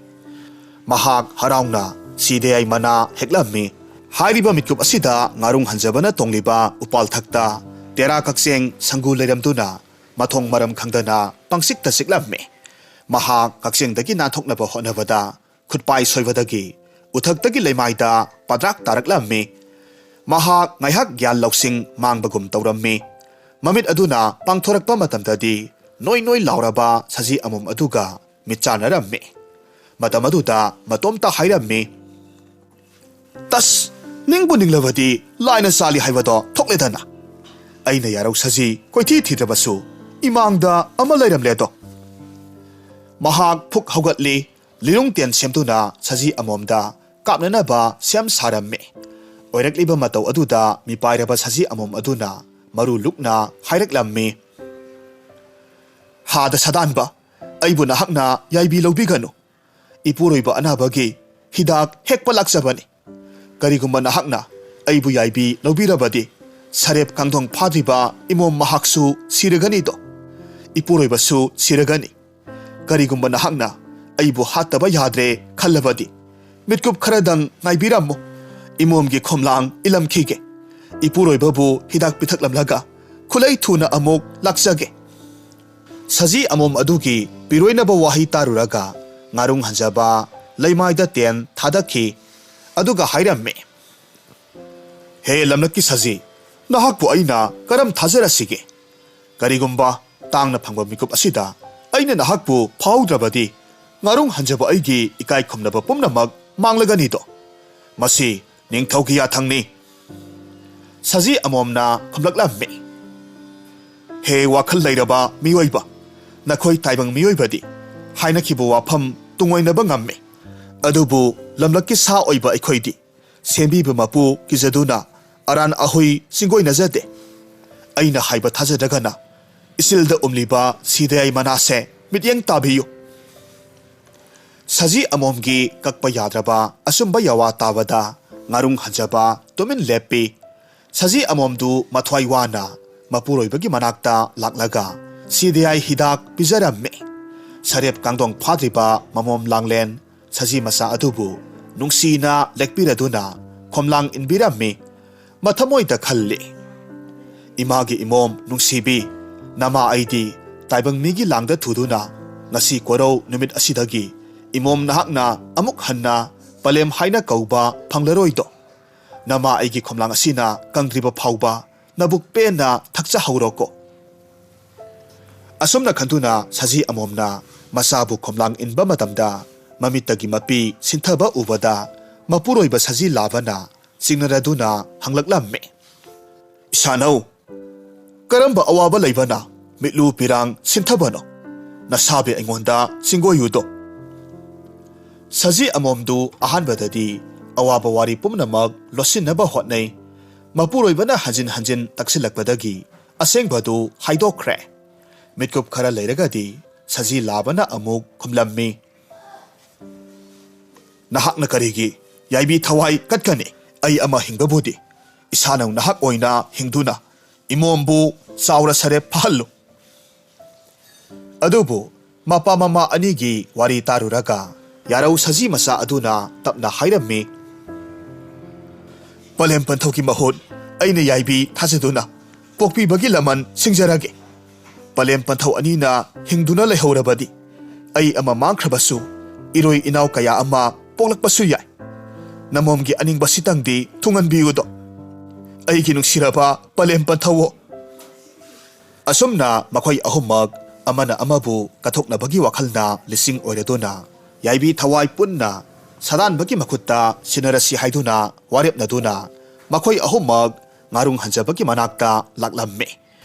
ꯃꯍꯥꯛ ꯍꯔꯥꯎꯅ ꯁꯤꯗꯌꯥꯏ ꯃꯅꯥ ꯍꯦꯛꯂꯝꯃꯤ꯫ ꯍꯥꯏꯔꯤꯕ ꯃꯤꯀꯨꯞ ꯑꯁꯤꯗ ꯉꯥꯔꯨꯡ ꯍꯟꯖꯕꯅ ꯇꯣꯡꯂꯤꯕ ꯎꯄꯥꯜ ꯊꯛꯇ ꯇꯦꯔꯥ ꯀꯛꯆꯦꯡ ꯁꯪꯒꯨ ꯂꯩꯔꯝꯗꯨꯅ ꯃꯊꯣꯡ ꯃꯔꯝ ꯈꯪꯗꯅ ꯄꯪꯆꯤꯛꯇ ꯆꯤꯛꯂꯝꯃꯤ꯫ ꯃꯍꯥꯛ ꯀꯛꯆꯦꯡꯗꯒꯤ ꯅꯥꯟꯊꯣꯛꯅꯕ ꯍꯣꯠꯅꯕꯗ ꯈꯨꯠꯄꯥꯏ ꯁꯣꯏꯕꯗꯒꯤ ꯎꯊꯛꯇꯒꯤ ꯂꯩꯃꯥꯏꯗ ꯄꯗ꯭ꯔꯥꯛ ꯇꯥꯔꯛꯂꯝꯃꯤ꯫ ꯃꯍꯥꯛ ꯉꯥꯏꯍꯥꯛ ꯒ꯭ꯌꯥꯟ ꯂꯧꯁꯤꯡ ꯃꯥꯡꯕꯒꯨꯝ ꯇꯧꯔꯝꯃꯤ꯫ ꯃꯃꯤꯠ ꯑꯗꯨꯅ ꯄꯥꯡꯊꯣꯔꯛꯄ ꯃꯇꯝꯗꯗꯤ ꯅꯣꯏ ꯅꯣꯏ ꯂꯥꯎꯔꯕ ꯁꯖꯤ ꯑꯃꯣꯝ ꯑꯗꯨꯒ ꯃꯤꯠ ꯆꯥꯟꯅꯔꯝꯃꯤ꯫ ꯃꯇꯝ ꯑꯗꯨꯗ ꯃꯇꯣꯝꯇ ꯍꯥꯏꯔꯝꯃꯤ, "ꯇꯁ, ꯅꯤꯡꯕꯨ ꯅꯤꯡꯂꯕꯗꯤ ꯂꯥꯏꯅ ꯆꯥꯜꯂꯤ ꯍꯥꯏꯕꯗꯣ ꯊꯣꯛꯂꯦꯗꯅ꯫ ꯑꯩꯅ ꯌꯥꯔꯧ ꯁꯖꯤ ꯀꯣꯏꯊꯤ ꯊꯤꯗ꯭ꯔꯕꯁꯨ ꯏꯃꯥꯡꯗ ꯑꯃ ꯂꯩꯔꯝꯂꯦꯗꯣ"꯫ ꯃꯍꯥꯛ ꯐꯨꯛ ꯍꯧꯒꯠꯂꯤ, ꯂꯤꯔꯨꯡ ꯇꯦꯟ ꯁꯦꯝꯗꯨꯅ ꯁꯖꯤ ꯑꯃꯣꯝꯗ ꯀꯥꯞꯅꯅꯕ ꯁꯦꯝ ꯁꯥꯔꯝꯃꯤ꯫ ꯑꯣꯏꯔꯛꯂꯤꯕ ꯃꯇꯧ ꯑꯗꯨꯗ ꯃꯤꯄꯥꯏꯔꯕ ꯁꯖꯤ ꯑꯃꯣꯝ ꯑꯗꯨꯅ ꯃꯔꯨ ꯂꯨꯛꯅ ꯍꯥꯏꯔꯛꯂꯝꯃꯤ, "ꯍꯥꯗ ꯁꯥꯗꯥꯟꯕ, ꯑꯩꯕꯨ ꯅꯍꯥꯛꯅ ꯌꯥꯏꯕꯤ ꯂꯧꯕꯤꯒꯅꯨ꯫ ꯏꯄꯨꯔꯣꯏꯕ ꯑꯅꯥꯕꯒꯤ ꯍꯤꯗꯥꯛ ꯍꯦꯛꯄ ꯂꯥꯛꯆꯕꯅꯤ꯫ ꯀꯔꯤꯒꯨꯝꯕ ꯅꯍꯥꯛꯅ ꯑꯩꯕꯨ ꯌꯥꯏꯕꯤ ꯂꯧꯕꯤꯔꯕꯗꯤ, ꯁꯔꯦꯞ ꯀꯥꯡꯗꯣꯡ ꯐꯥꯗ꯭ꯔꯤꯕ ꯏꯃꯣꯝ ꯃꯍꯥꯛꯁꯨ ꯁꯤꯔꯒꯅꯤꯗꯣ꯫ ꯏꯄꯨꯔꯣꯏꯕꯁꯨ ꯁꯤꯔꯒꯅꯤ꯫ ꯀꯔꯤꯒꯨꯝꯕ ꯅꯍꯥꯛꯅ ꯑꯩꯕꯨ ꯍꯥꯠꯇꯕ ꯌꯥꯗ꯭ꯔꯦ ꯈꯜꯂꯕꯗꯤ, ꯃꯤꯠꯀꯨꯞ ꯈꯔꯗꯪ ꯉꯥꯏꯕꯤꯔꯝꯃꯨ꯫ ꯏꯃꯣꯝꯒꯤ ꯈꯣꯝꯂꯥꯡ ꯏꯜꯂꯝꯈꯤꯒꯦ꯫ ꯏꯄꯨꯔꯣꯏꯕꯕꯨ ꯍꯤꯗꯥꯛ ꯄꯤꯊꯛꯂꯝꯂꯒ ꯈꯨꯂꯩ ꯊꯨꯅ ꯑꯃꯨꯛ ꯂꯥꯛꯆꯒꯦ"꯫ ꯁꯖꯤ ꯑꯃꯣꯝ ꯑꯗꯨꯒꯤ ꯄꯤꯔꯣꯏꯅꯕ ꯋꯥꯍꯩ ꯇꯥꯔꯨꯔꯒ ꯉꯥꯔꯨꯡ ꯍꯟꯖꯕ ꯂꯩꯃꯥꯏꯗ ꯇꯦꯟ ꯊꯥꯗꯈꯤ꯫ ꯑꯗꯨꯒ ꯍꯥꯏꯔꯝꯃꯤ, "ꯍꯦ ꯂꯝꯂꯛꯀꯤ ꯁꯖꯤ, ꯅꯍꯥꯛꯄꯨ ꯑꯩꯅ ꯀꯔꯝ ꯊꯥꯖꯔꯁꯤꯒꯦ? ꯀꯔꯤꯒꯨꯝꯕ ꯇꯥꯡꯅ ꯐꯪꯕ ꯃꯤꯀꯨꯞ ꯑꯁꯤꯗ ꯑꯩꯅ ꯅꯍꯥꯛꯄꯨ ꯐꯥꯍꯧꯗ꯭ꯔꯕꯗꯤ, ꯉꯥꯔꯨꯡ ꯍꯟꯖꯕ ꯑꯩꯒꯤ ꯏꯀꯥꯏ ꯈꯨꯝꯅꯕ ꯄꯨꯝꯅꯃꯛ ꯃꯥꯡꯂꯒꯅꯤꯗꯣ꯫ ꯃꯁꯤ ꯅꯤꯡꯊꯧꯒꯤ ꯌꯥꯊꯪꯅꯤ"꯫ ꯁꯖꯤ ꯑꯃꯣꯝꯅ ꯈꯨꯝꯂꯛꯂꯝꯃꯤ, "ꯍꯦ ꯋꯥꯈꯜ ꯂꯩꯔꯕ ꯃꯤꯑꯣꯏꯕ, ꯅꯈꯣꯏ ꯇꯥꯏꯕꯪ ꯃꯤꯑꯣꯏꯕꯗꯤ ꯍꯥꯏꯅꯈꯤꯕ ꯋꯥꯐꯝ ꯇꯨꯡꯑꯣꯏꯅꯕ ꯉꯝꯃꯤ꯫ ꯑꯗꯨꯕꯨ ꯂꯝꯂꯛꯀꯤ ꯁꯥ ꯑꯣꯏꯕ ꯑꯩꯈꯣꯏꯗꯤ ꯁꯦꯝꯕꯤꯕ ꯃꯄꯨ ꯀꯤꯖꯗꯨꯅ ꯑꯔꯥꯟ ꯑꯍꯣꯏ ꯆꯤꯡꯒꯣꯏꯅꯖꯗꯦ꯫ ꯑꯩꯅ ꯍꯥꯏꯕ ꯊꯥꯖꯗ꯭ꯔꯒꯅ ꯏꯆꯤꯜꯗ ꯎꯝꯂꯤꯕ ꯁꯤꯗꯌꯥꯏ ꯃꯅꯥꯁꯦ ꯃꯤꯠꯌꯦꯡ ꯇꯥꯕꯤꯌꯨ"꯫ ꯁꯖꯤ ꯑꯃꯣꯝꯒꯤ ꯀꯛꯄ ꯌꯥꯗ꯭ꯔꯕ ꯑꯆꯨꯝꯕ ꯌꯥꯋꯥ ꯇꯥꯕꯗ ꯉꯥꯔꯨꯡ ꯍꯟꯖꯕ ꯇꯨꯃꯤꯟ ꯂꯦꯞꯄꯤ꯫ ꯁꯖꯤ ꯑꯃꯣꯝꯗꯨ ꯃꯊ꯭ꯋꯥꯏ ꯋꯥꯅ ꯃꯄꯨꯔꯣꯏꯕꯒꯤ ꯃꯅꯥꯛꯇ ꯂꯥꯛꯂꯒ ꯁꯤꯗꯌꯥꯏ ꯍꯤꯗꯥꯛ ꯄꯤꯖꯔꯝꯃꯤ꯫ ꯁꯔꯦꯞ ꯀꯥꯡꯗꯣꯡ ꯐꯥꯗ꯭ꯔꯤꯕ ꯃꯃꯣꯝ ꯂꯥꯡꯂꯦꯟ ꯁꯖꯤ ꯃꯆꯥ ꯑꯗꯨꯕꯨ ꯅꯨꯡꯁꯤꯅ ꯂꯦꯛꯄꯤꯔꯗꯨꯅ ꯈꯣꯝꯂꯥꯡ ꯏꯟꯕꯤꯔꯝꯃꯤ꯫ ꯃꯊꯃꯣꯏꯗ ꯈꯜꯂꯤ, "ꯏꯃꯥꯒꯤ ꯏꯃꯣꯝ ꯅꯨꯡꯁꯤꯕꯤ, ꯅꯃꯥ ꯑꯩꯗꯤ ꯇꯥꯏꯕꯪ ꯃꯤꯒꯤ ꯂꯥꯡꯗ ꯊꯨꯗꯨꯅ ꯉꯁꯤ ꯀꯣꯔꯧ ꯅꯨꯃꯤꯠ ꯑꯁꯤꯗꯒꯤ ꯏꯃꯣꯝ ꯅꯍꯥꯛꯅ ꯑꯃꯨꯛ ꯍꯟꯅ ꯄꯂꯦꯝ ꯍꯥꯏꯅ ꯀꯧꯕ ꯐꯪꯂꯔꯣꯏꯗꯣ"꯫ ꯅꯃꯥ ꯑꯩꯒꯤ ꯈꯣꯝꯂꯥꯡ ꯑꯁꯤꯅ ꯀꯪꯗ꯭ꯔꯤꯕ ꯐꯥꯎꯕ ꯅꯕꯨꯛ ꯄꯦꯟꯅ ꯊꯛꯆꯍꯧꯔꯣꯀꯣ꯫ ꯑꯁꯨꯝꯅ ꯈꯟꯗꯨꯅ ꯁꯖꯤ ꯑꯃꯣꯝꯅ ꯃꯆꯥꯕꯨ ꯈꯣꯝꯂꯥꯡ ꯏꯟꯕ ꯃꯇꯝꯗ ꯃꯃꯤꯠꯇꯒꯤ ꯃꯄꯤ ꯁꯤꯟꯊꯕ ꯎꯕꯗ ꯃꯄꯨꯔꯣꯏꯕ ꯁꯖꯤ ꯂꯥꯕꯅ ꯆꯤꯡꯅꯔꯗꯨꯅ ꯍꯪꯂꯛꯂꯝꯃꯤ, "ꯏꯁꯥꯅꯧ, ꯀꯔꯝꯕ ꯑꯋꯥꯕ ꯂꯩꯕꯅ ꯃꯤꯠꯂꯨ ꯄꯤꯔꯥꯡ ꯁꯤꯟꯊꯕꯅꯣ? ꯅꯁꯥꯕꯤ ꯑꯩꯉꯣꯟꯗ ꯆꯤꯡꯒꯣꯏꯌꯨꯗꯣ?" ꯁꯖꯤ ꯑꯃꯣꯝꯗꯨ ꯑꯍꯥꯟꯕꯗꯗꯤ ꯑꯋꯥꯕ ꯋꯥꯔꯤ ꯄꯨꯝꯅꯃꯛ ꯂꯣꯠꯁꯤꯟꯅꯕ ꯍꯣꯠꯅꯩ꯫ ꯃꯄꯨꯔꯣꯏꯕꯅ ꯍꯟꯖꯤꯟ ꯍꯟꯖꯤꯟ ꯇꯛꯁꯤꯜꯂꯛꯄꯗꯒꯤ ꯑꯁꯦꯡꯕꯗꯨ ꯍꯥꯏꯗꯣꯛꯈ꯭ꯔꯦ꯫ ꯃꯤꯠꯀꯨꯞ ꯈꯔ ꯂꯩꯔꯒꯗꯤ ꯁꯖꯤ ꯂꯥꯕꯅ ꯑꯃꯨꯛ ꯈꯨꯝꯂꯝꯃꯤ, "ꯅꯍꯥꯛꯅ ꯀꯔꯤꯒꯤ ꯌꯥꯏꯕꯤ ꯊꯋꯥꯏ ꯀꯠꯀꯅꯤ? ꯑꯩ ꯑꯃ ꯍꯤꯡꯕꯕꯨꯗꯤ ꯏꯁꯥꯅ ꯅꯍꯥꯛ ꯑꯣꯏꯅ ꯍꯤꯡꯗꯨꯅ ꯏꯃꯣꯝꯕꯨ ꯆꯥꯎꯔ ꯁꯔꯦꯞ ꯐꯍꯜꯂꯨ꯫" ꯑꯗꯨꯕꯨ ꯃꯄꯥ ꯃꯃꯥ ꯑꯅꯤꯒꯤ ꯋꯥꯔꯤ ꯇꯥꯔꯨꯔꯒ ꯌꯥꯔꯧ ꯁꯖꯤ ꯃꯆꯥ ꯑꯗꯨꯅ ꯇꯞꯅ ꯍꯥꯏꯔꯝꯃꯤ, "ꯄꯂꯦꯝ ꯄꯟꯊꯧꯒꯤ ꯃꯍꯨꯠ ꯑꯩꯅ ꯌꯥꯏꯕꯤ ꯊꯥꯖꯗꯨꯅ ꯄꯣꯛꯄꯤꯕꯒꯤ ꯂꯃꯟ ꯁꯤꯡꯖꯔꯒꯦ꯫ ꯄꯂꯦꯝ ꯄꯟꯊꯧ ꯑꯅꯤꯅ ꯍꯤꯡꯗꯨꯅ ꯂꯩꯍꯧꯔꯕꯗꯤ ꯑꯩ ꯑꯃ ꯃꯥꯡꯈ꯭ꯔꯕꯁꯨ ꯏꯔꯣꯏ ꯏꯅꯥꯎ ꯀꯌꯥ ꯑꯃ ꯄꯣꯛꯂꯛꯄꯁꯨ ꯌꯥꯏ꯫ ꯅꯃꯣꯝꯒꯤ ꯑꯅꯤꯡꯕꯁꯤꯇꯪꯗꯤ ꯊꯨꯡꯍꯟꯕꯤꯌꯨꯗꯣ, ꯑꯩꯒꯤ ꯅꯨꯡꯁꯤꯔꯕ ꯄꯂꯦꯝ ꯄꯟꯊꯧꯑꯣ꯫" ꯑꯁꯨꯝꯅ ꯃꯈꯣꯏ ꯑꯍꯨꯝꯃꯛ ꯑꯃꯅ ꯑꯃꯕꯨ ꯀꯠꯊꯣꯛꯅꯕꯒꯤ ꯋꯥꯈꯜꯅ ꯂꯤꯁꯤꯡ ꯑꯣꯏꯔꯗꯨꯅ ꯌꯥꯏꯕꯤ ꯊꯋꯥꯏ ꯄꯨꯟꯅ ꯁꯥꯗꯥꯟꯕꯒꯤ ꯃꯈꯨꯠꯇ ꯁꯤꯟꯅꯔꯁꯤ ꯍꯥꯏꯗꯨꯅ ꯋꯥꯔꯦꯞꯅꯗꯨꯅ ꯃꯈꯣꯏ ꯑꯍꯨꯝꯃꯛ ꯉꯥꯔꯨꯡ ꯍꯟꯖꯕꯒꯤ ꯃꯅꯥꯛꯇ ꯂꯥꯛꯂꯝꯃꯤ꯫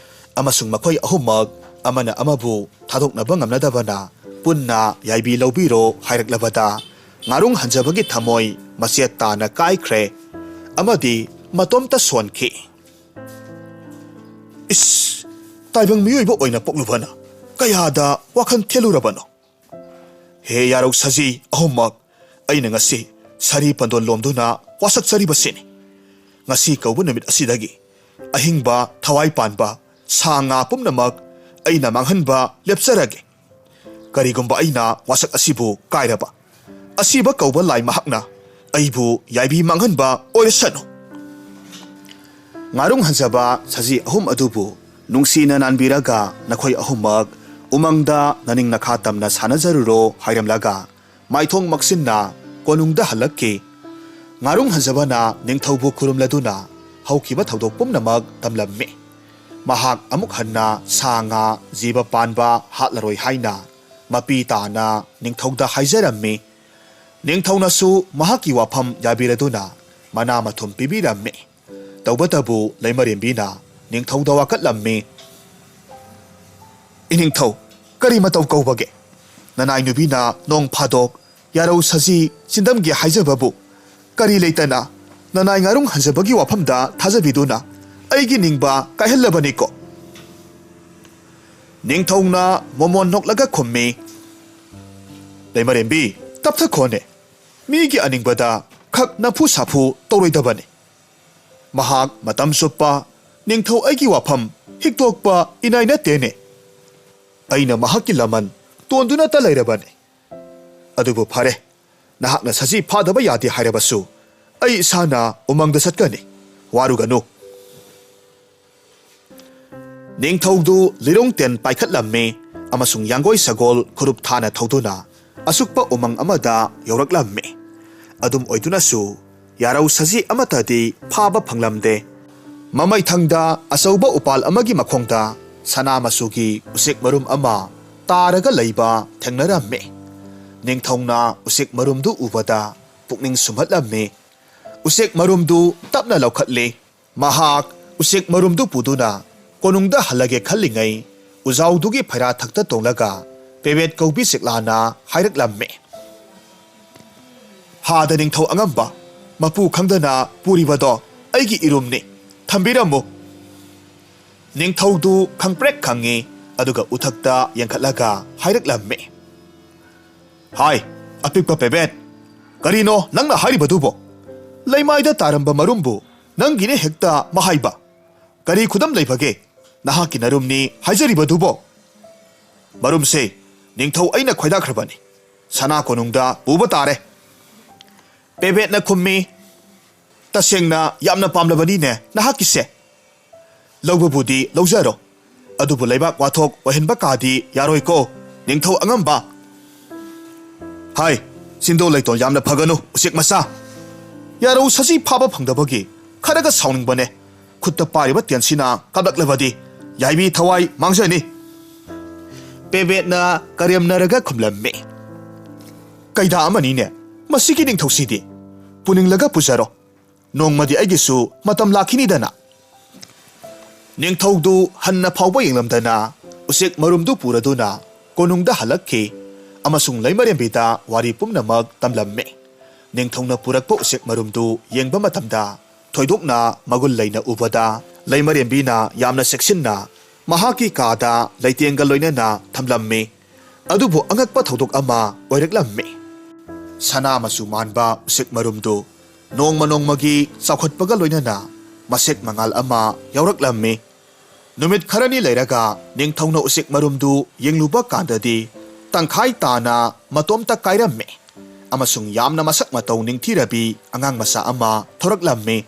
ꯑꯃꯁꯨꯡ ꯃꯈꯣꯏ ꯑꯍꯨꯝꯃꯛ ꯑꯃꯅ ꯑꯃꯕꯨ ꯊꯥꯗꯣꯛꯅꯕ ꯉꯝꯅꯗꯕꯅ ꯄꯨꯟꯅ ꯌꯥꯏꯕꯤ ꯂꯧꯕꯤꯔꯣ ꯍꯥꯏꯔꯛꯂꯕꯗ ꯉꯥꯔꯨꯡ ꯍꯟꯖꯕꯒꯤ ꯊꯃꯣꯏ ꯃꯆꯦꯠ ꯇꯥꯅ ꯀꯥꯏꯈ꯭ꯔꯦ ꯑꯃꯗꯤ ꯃꯇꯣꯝꯇ ꯁꯣꯟꯈꯤ꯫ "ꯏꯁ, ꯇꯥꯏꯕꯪ ꯃꯤꯑꯣꯏꯕ ꯑꯣꯏꯅ ꯄꯣꯛꯂꯨꯕꯅ ꯀꯌꯥꯗ ꯋꯥꯈꯜ ꯊꯦꯜꯂꯨꯔꯕꯅꯣ? ꯍꯦ ꯌꯥꯔꯧ ꯁꯖꯤ ꯑꯍꯨꯝꯃꯛ, ꯑꯩꯅ ꯉꯁꯤ ꯁꯥꯔꯤ ꯄꯟꯗꯣꯟ ꯂꯣꯝꯗꯨꯅ ꯋꯥꯁꯛꯆꯔꯤꯕꯁꯤꯅꯤ꯫ ꯉꯁꯤ ꯀꯧꯕ ꯅꯨꯃꯤꯠ ꯑꯁꯤꯗꯒꯤ ꯑꯍꯤꯡꯕ ꯊꯋꯥꯏ ꯄꯥꯟꯕ ꯁꯥ ꯉꯥ ꯄꯨꯝꯅꯃꯛ ꯑꯩꯅ ꯃꯥꯡꯍꯟꯕ ꯂꯦꯞꯆꯔꯒꯦ꯫ ꯀꯔꯤꯒꯨꯝꯕ ꯑꯩꯅ ꯋꯥꯁꯛ ꯑꯁꯤꯕꯨ ꯀꯥꯏꯔꯕ, ꯑꯁꯤꯕ ꯀꯧꯕ ꯂꯥꯏ ꯃꯍꯥꯛꯅ ꯑꯩꯕꯨ ꯌꯥꯏꯕꯤ ꯃꯥꯡꯍꯟꯕ ꯑꯣꯏꯔꯁꯅꯨ꯫" ꯉꯥꯔꯨꯡ ꯍꯟꯖꯕ ꯁꯖꯤ ꯑꯍꯨꯝ ꯑꯗꯨꯕꯨ ꯅꯨꯡꯁꯤꯅ ꯅꯥꯟꯕꯤꯔꯒ ꯅꯈꯣꯏ ꯑꯍꯨꯝꯃꯛ ꯎꯃꯪꯗ ꯅꯅꯤꯡ ꯅꯈꯥ ꯇꯝꯅ ꯁꯥꯟꯅꯖꯔꯨꯔꯣ ꯍꯥꯏꯔꯝꯂꯒ ꯃꯥꯏꯊꯣꯡ ꯃꯛꯁꯤꯟꯅ ꯀꯣꯅꯨꯡꯗ ꯍꯜꯂꯛꯈꯤ꯫ ꯉꯥꯔꯨꯡ ꯍꯟꯖꯕꯅ ꯅꯤꯡꯊꯧꯕꯨ ꯈꯨꯔꯨꯝꯂꯗꯨꯅ ꯍꯧꯈꯤꯕ ꯊꯧꯗꯣꯛ ꯄꯨꯝꯅꯃꯛ ꯇꯝꯂꯝꯃꯤ꯫ ꯃꯍꯥꯛ ꯑꯃꯨꯛ ꯍꯟꯅ ꯁꯥ ꯉꯥ ꯖꯤꯕ ꯄꯥꯟꯕ ꯍꯥꯠꯂꯔꯣꯏ ꯍꯥꯏꯅ ꯃꯄꯤ ꯇꯥꯅ ꯅꯤꯡꯊꯧꯗ ꯍꯥꯏꯖꯔꯝꯃꯤ꯫ ꯅꯤꯡꯊꯧꯅꯁꯨ ꯃꯍꯥꯛꯀꯤ ꯋꯥꯐꯝ ꯌꯥꯕꯤꯔꯗꯨꯅ ꯃꯅꯥ ꯃꯊꯨꯝ ꯄꯤꯕꯤꯔꯝꯃꯤ꯫ ꯇꯧꯕꯇꯕꯨ ꯂꯩꯃꯔꯦꯝꯕꯤꯅ ꯅꯤꯡꯊꯧꯗ ꯋꯥꯀꯠꯂꯝꯃꯤ꯫ "ꯏꯅꯤꯡꯊꯧ, ꯀꯔꯤ ꯃꯇꯧ ꯀꯧꯕꯒꯦ? ꯅꯅꯥꯏ ꯅꯨꯄꯤꯅ ꯅꯣꯡ ꯐꯥꯗꯣꯛ ꯌꯥꯔꯧ ꯁꯖꯤ ꯆꯤꯟꯗꯝꯒꯦ ꯍꯥꯏꯖꯕꯕꯨ ꯀꯔꯤ ꯂꯩꯇꯅ ꯅꯅꯥꯏ ꯉꯥꯔꯨꯡ ꯍꯟꯖꯕꯒꯤ ꯋꯥꯐꯝꯗ ꯊꯥꯖꯕꯤꯗꯨꯅ ꯑꯩꯒꯤ ꯅꯤꯡꯕ ꯀꯥꯏꯍꯜꯂꯕꯅꯤꯀꯣ?" ꯅꯤꯡꯊꯧꯅ ꯃꯣꯃꯣꯟ ꯅꯣꯛꯂꯒ ꯈꯨꯝꯃꯤ, "ꯂꯩꯃꯔꯦꯝꯕꯤ, ꯇꯞꯊꯈꯣꯅꯦ꯫ ꯃꯤꯒꯤ ꯑꯅꯤꯡꯕꯗ ꯈꯛ ꯅꯝꯐꯨ ꯁꯥꯐꯨ ꯇꯧꯔꯣꯏꯗꯕꯅꯤ꯫ ꯃꯍꯥꯛ ꯃꯇꯝ ꯆꯨꯞꯄ ꯅꯤꯡꯊꯧ ꯑꯩꯒꯤ ꯋꯥꯐꯝ ꯍꯤꯛꯇꯣꯛꯄ ꯏꯅꯥꯏ ꯅꯠꯇꯦꯅꯦ꯫ ꯑꯩꯅ ꯃꯍꯥꯛꯀꯤ ꯂꯃꯟ ꯇꯣꯟꯗꯨꯅꯇ ꯂꯩꯔꯕꯅꯤ꯫ ꯑꯗꯨꯕꯨ ꯐꯔꯦ, ꯅꯍꯥꯛꯅ ꯁꯖꯤ ꯐꯥꯗꯕ ꯌꯥꯗꯦ ꯍꯥꯏꯔꯕꯁꯨ ꯑꯩ ꯏꯁꯥꯅ ꯎꯃꯪꯗ ꯆꯠꯀꯅꯤ꯫ ꯋꯥꯔꯨꯒꯅꯨ꯫" ꯅꯤꯡꯊꯧꯗꯨ ꯂꯤꯔꯣꯡ ꯇꯦꯟ ꯄꯥꯏꯈꯠꯂꯝꯃꯤ ꯑꯃꯁꯨꯡ ꯌꯥꯡꯒꯣꯏ ꯁꯒꯣꯜ ꯈꯨꯔꯨꯞ ꯊꯥꯅ ꯊꯧꯗꯨꯅ ꯑꯁꯨꯛꯄ ꯎꯃꯪ ꯑꯃꯗ ꯌꯧꯔꯛꯂꯝꯃꯤ꯫ ꯑꯗꯨꯝ ꯑꯣꯏꯗꯨꯅꯁꯨ ꯌꯥꯔꯧ ꯁꯖꯤ ꯑꯃꯠꯇꯗꯤ ꯐꯥꯕ ꯐꯪꯂꯝꯗꯦ꯫ ꯃꯃꯩꯊꯪꯗ ꯑꯆꯧꯕ ꯎꯄꯥꯜ ꯑꯃꯒꯤ ꯃꯈꯣꯡꯗ ꯁꯅꯥ ꯃꯆꯨꯒꯤ ꯎꯆꯦꯛ ꯃꯔꯨꯝ ꯑꯃ ꯇꯥꯔꯒ ꯂꯩꯕ ꯊꯦꯡꯅꯔꯝꯃꯤ꯫ ꯅꯤꯡꯊꯧꯅ ꯎꯆꯦꯛ ꯃꯔꯨꯝꯗꯨ ꯎꯕꯗ ꯄꯨꯛꯅꯤꯡ ꯁꯨꯝꯍꯠꯂꯝꯃꯤ꯫ ꯎꯆꯦꯛ ꯃꯔꯨꯝꯗꯨ ꯇꯞꯅ ꯂꯧꯈꯠꯂꯤ꯫ ꯃꯍꯥꯛ ꯎꯆꯦꯛ ꯃꯔꯨꯝꯗꯨ ꯄꯨꯗꯨꯅ ꯀꯣꯅꯨꯡꯗ ꯍꯜꯂꯒꯦ ꯈꯜꯂꯤꯉꯩ, ꯎꯖꯥꯎꯗꯨꯒꯤ ꯐꯩꯔꯥ ꯊꯛꯇ ꯇꯣꯡꯂꯒ ꯄꯦꯕꯦꯠ ꯀꯧꯕꯤ ꯆꯦꯛꯂꯥꯅ ꯍꯥꯏꯔꯛꯂꯝꯃꯤ, "ꯍꯥꯗ ꯅꯤꯡꯊꯧ ꯑꯉꯝꯕ, ꯃꯄꯨ ꯈꯪꯗꯅ ꯄꯨꯔꯤꯕꯗꯣ ꯑꯩꯒꯤ ꯏꯔꯨꯝꯅꯤ, ꯊꯝꯕꯤꯔꯝꯃꯨ꯫" ꯅꯤꯡꯊꯧꯗꯨ ꯈꯪꯄ꯭ꯔꯦꯛ ꯈꯪꯉꯤ, ꯑꯗꯨꯒ ꯎꯊꯛꯇ ꯌꯦꯡꯈꯠꯂꯒ ꯍꯥꯏꯔꯛꯂꯝꯃꯤ, "ꯍꯥꯏ, ꯑꯄꯤꯛꯄ ꯄꯦꯕꯦꯠ, ꯀꯔꯤꯅꯣ ꯅꯪꯅ ꯍꯥꯏꯔꯤꯕꯗꯨꯕꯣ? ꯂꯩꯃꯥꯏꯗ ꯇꯥꯔꯝꯕ ꯃꯔꯨꯝꯕꯨ ꯅꯪꯒꯤꯅꯦ ꯍꯦꯛꯇ ꯃꯍꯥꯏꯕ꯫ ꯀꯔꯤ ꯈꯨꯗꯝ ꯂꯩꯕꯒꯦ ꯅꯍꯥꯛꯀꯤ ꯅꯔꯨꯝꯅꯤ ꯍꯥꯏꯖꯔꯤꯕꯗꯨꯕꯣ? ꯃꯔꯨꯝꯁꯦ ꯅꯤꯡꯊꯧ ꯑꯩꯅ ꯈꯣꯏꯗꯥꯈ꯭ꯔꯕꯅꯤ꯫ ꯁꯅꯥ ꯀꯣꯅꯨꯡꯗ ꯄꯨꯕ ꯇꯥꯔꯦ꯫" ꯄꯦꯕꯦꯠꯅ ꯈꯨꯝꯃꯤ, "ꯇꯁꯦꯡꯅ ꯌꯥꯝꯅ ꯄꯥꯝꯂꯕꯅꯤꯅꯦ ꯅꯍꯥꯛꯀꯤꯁꯦ꯫ ꯂꯧꯕꯕꯨꯗꯤ ꯂꯧꯖꯔꯣ, ꯑꯗꯨꯕꯨ ꯂꯩꯕꯥꯛ ꯋꯥꯊꯣꯛ ꯑꯣꯏꯍꯟꯕ ꯀꯥꯗꯤ ꯌꯥꯔꯣꯏꯀꯣ, ꯅꯤꯡꯊꯧ ꯑꯉꯝꯕ꯫ ꯍꯥꯏ, ꯆꯤꯟꯗꯣ ꯂꯩꯇꯣꯟ ꯌꯥꯝꯅ ꯐꯒꯅꯨ, ꯎꯆꯦꯛ ꯃꯆꯥ꯫ ꯌꯥꯔꯧ ꯁꯖꯤ ꯐꯥꯕ ꯐꯪꯗꯕꯒꯤ ꯈꯔꯒ ꯁꯥꯎꯅꯤꯡꯕꯅꯦ꯫ ꯈꯨꯠꯇ ꯄꯥꯏꯔꯤꯕ ꯇꯦꯟꯁꯤꯅ ꯀꯥꯞꯂꯛꯂꯕꯗꯤ ꯌꯥꯏꯕꯤ ꯊꯋꯥꯏ ꯃꯥꯡꯖꯅꯤ꯫ ꯄꯦꯕꯦꯠꯅ ꯀꯔꯦꯝꯅꯔꯒ ꯈꯨꯝꯂꯝꯃꯤ꯫ "ꯀꯩꯗꯥ ꯑꯃꯅꯤꯅꯦ ꯃꯁꯤꯒꯤ ꯅꯤꯡꯊꯧꯁꯤꯗꯤ꯫ ꯄꯨꯅꯤꯡꯂꯒ ꯄꯨꯖꯔꯣ꯫ ꯅꯣꯡꯃꯗꯤ ꯑꯩꯒꯤꯁꯨ ꯃꯇꯝ ꯂꯥꯛꯈꯤꯅꯤꯗꯅ꯫" ꯅꯤꯡꯊꯧꯗꯨ ꯍꯟꯅ ꯐꯥꯎꯕ ꯌꯦꯡꯂꯝꯗꯅ ꯎꯆꯦꯛ ꯃꯔꯨꯝꯗꯨ ꯄꯨꯔꯗꯨꯅ ꯀꯣꯅꯨꯡꯗ ꯍꯜꯂꯛꯈꯤ ꯑꯃꯁꯨꯡ ꯂꯩꯃꯔꯦꯝꯕꯤꯗ ꯋꯥꯔꯤ ꯄꯨꯝꯅꯃꯛ ꯇꯝꯂꯝꯃꯤ꯫ ꯅꯤꯡꯊꯧꯅ ꯄꯨꯔꯛꯄ ꯎꯆꯦꯛ ꯃꯔꯨꯝꯗꯨ ꯌꯦꯡꯕ ꯃꯇꯝꯗ ꯊꯣꯏꯗꯣꯛꯅ ꯃꯒꯨꯟ ꯂꯩꯅ ꯎꯕꯗ ꯂꯩꯃꯔꯦꯝꯕꯤꯅ ꯌꯥꯝꯅ ꯆꯦꯛꯁꯤꯟꯅ ꯃꯍꯥꯛꯀꯤ ꯀꯥꯗ ꯂꯩꯇꯦꯡꯒ ꯂꯣꯏꯅꯅ ꯊꯝꯂꯝꯃꯤ꯫ ꯑꯗꯨꯕꯨ ꯑꯉꯛꯄ ꯊꯧꯗꯣꯛ ꯑꯃ ꯑꯣꯏꯔꯛꯂꯝꯃꯤ꯫ ꯁꯅꯥ ꯃꯆꯨ ꯃꯥꯟꯕ ꯎꯆꯦꯛ ꯃꯔꯨꯝꯗꯨ ꯅꯣꯡꯃ ꯅꯣꯡꯃꯒꯤ ꯆꯥꯎꯈꯠꯄꯒ ꯂꯣꯏꯅꯅ ꯃꯁꯦꯛ ꯃꯉꯥꯜ ꯑꯃ ꯌꯥꯎꯔꯛꯂꯝꯃꯤ꯫ ꯅꯨꯃꯤꯠ ꯈꯔꯅꯤ ꯂꯩꯔꯒ ꯅꯤꯡꯊꯧꯅ ꯎꯆꯦꯛ ꯃꯔꯨꯝꯗꯨ ꯌꯦꯡꯂꯨꯕ ꯀꯥꯟꯗꯗꯤ ꯇꯪꯈꯥꯏ ꯇꯥꯅ ꯃꯇꯣꯝꯇ ꯀꯥꯏꯔꯝꯃꯤ ꯑꯃꯁꯨꯡ ꯌꯥꯝꯅ ꯃꯁꯛ ꯃꯇꯧ ꯅꯤꯡꯊꯤꯔꯕꯤ ꯑꯉꯥꯡ ꯃꯆꯥ ꯑꯃ ꯊꯣꯔꯛꯂꯝꯃꯤ꯫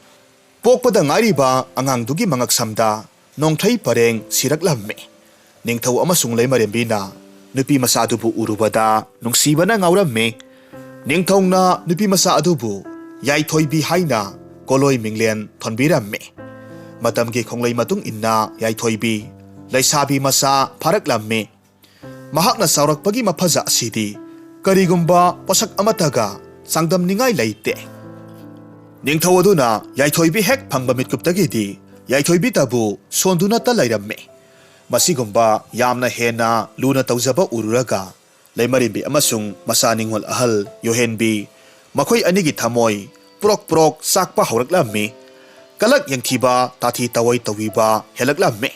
ꯄꯣꯛꯄꯗ ꯉꯥꯏꯔꯤꯕ ꯑꯉꯥꯡꯗꯨꯒꯤ ꯃꯉꯛꯁꯝꯗ ꯅꯣꯡꯊꯩ ꯄꯔꯦꯡ ꯁꯤꯔꯛꯂꯝꯃꯤ꯫ ꯅꯤꯡꯊꯧ ꯑꯃꯁꯨꯡ ꯂꯩꯃꯔꯦꯝꯕꯤꯅ ꯅꯨꯄꯤ ꯃꯆꯥꯗꯨꯕꯨ ꯎꯔꯨꯕꯗ ꯅꯨꯡꯁꯤꯕꯅ ꯉꯥꯎꯔꯝꯃꯤ꯫ ꯅꯤꯡꯊꯧꯅ ꯅꯨꯄꯤ ꯃꯆꯥ ꯑꯗꯨꯕꯨ ꯌꯥꯏꯊꯣꯏꯕꯤ ꯍꯥꯏꯅ ꯀꯣꯂꯣꯏ ꯃꯤꯡꯂꯦꯟ ꯊꯣꯟꯕꯤꯔꯝꯃꯤ꯫ ꯃꯇꯝꯒꯤ ꯈꯣꯡꯂꯩ ꯃꯇꯨꯡ ꯏꯟꯅ ꯌꯥꯏꯊꯣꯏꯕꯤ ꯂꯩꯁꯥꯕꯤ ꯃꯆꯥ ꯐꯥꯔꯛꯂꯝꯃꯤ꯫ ꯃꯍꯥꯛꯅ ꯆꯥꯎꯔꯛꯄꯒꯤ ꯃꯐꯖ ꯑꯁꯤꯗꯤ ꯀꯔꯤꯒꯨꯝꯕ ꯄꯣꯠꯁꯛ ꯑꯃꯠꯇꯒ ꯆꯥꯡꯗꯝꯅꯤꯡꯉꯥꯏ ꯂꯩꯇꯦ꯫ ꯅꯤꯡꯊꯧ ꯑꯗꯨꯅ ꯌꯥꯏꯊꯣꯏꯕꯤ ꯍꯦꯛ ꯐꯪꯕ ꯃꯤꯠꯀꯨꯞꯇꯒꯤꯗꯤ ꯌꯥꯏꯊꯣꯏꯕꯤꯇꯕꯨ ꯁꯣꯟꯗꯨꯅꯇ ꯂꯩꯔꯝꯃꯤ꯫ ꯃꯁꯤꯒꯨꯝꯕ ꯌꯥꯝꯅ ꯍꯦꯟꯅ ꯂꯨꯅ ꯇꯧꯖꯕ ꯎꯔꯨꯔꯒ ꯂꯩꯃꯔꯦꯝꯕꯤ ꯑꯃꯁꯨꯡ ꯃꯆꯥ ꯅꯤꯡꯉꯣꯜ ꯑꯍꯜ ꯌꯣꯍꯦꯟꯕꯤ ꯃꯈꯣꯏ ꯑꯅꯤꯒꯤ ꯊꯃꯣꯏ ꯄ꯭ꯔꯣꯛ ꯄ꯭ꯔꯣꯛ ꯆꯥꯛꯄ ꯍꯧꯔꯛꯂꯝꯃꯤ꯫ ꯀꯂꯛ ꯌꯦꯡꯊꯤꯕ ꯇꯥꯊꯤ ꯇꯥꯑꯣꯏ ꯇꯧꯕꯤꯕ ꯍꯦꯜꯂꯛꯂꯝꯃꯤ꯫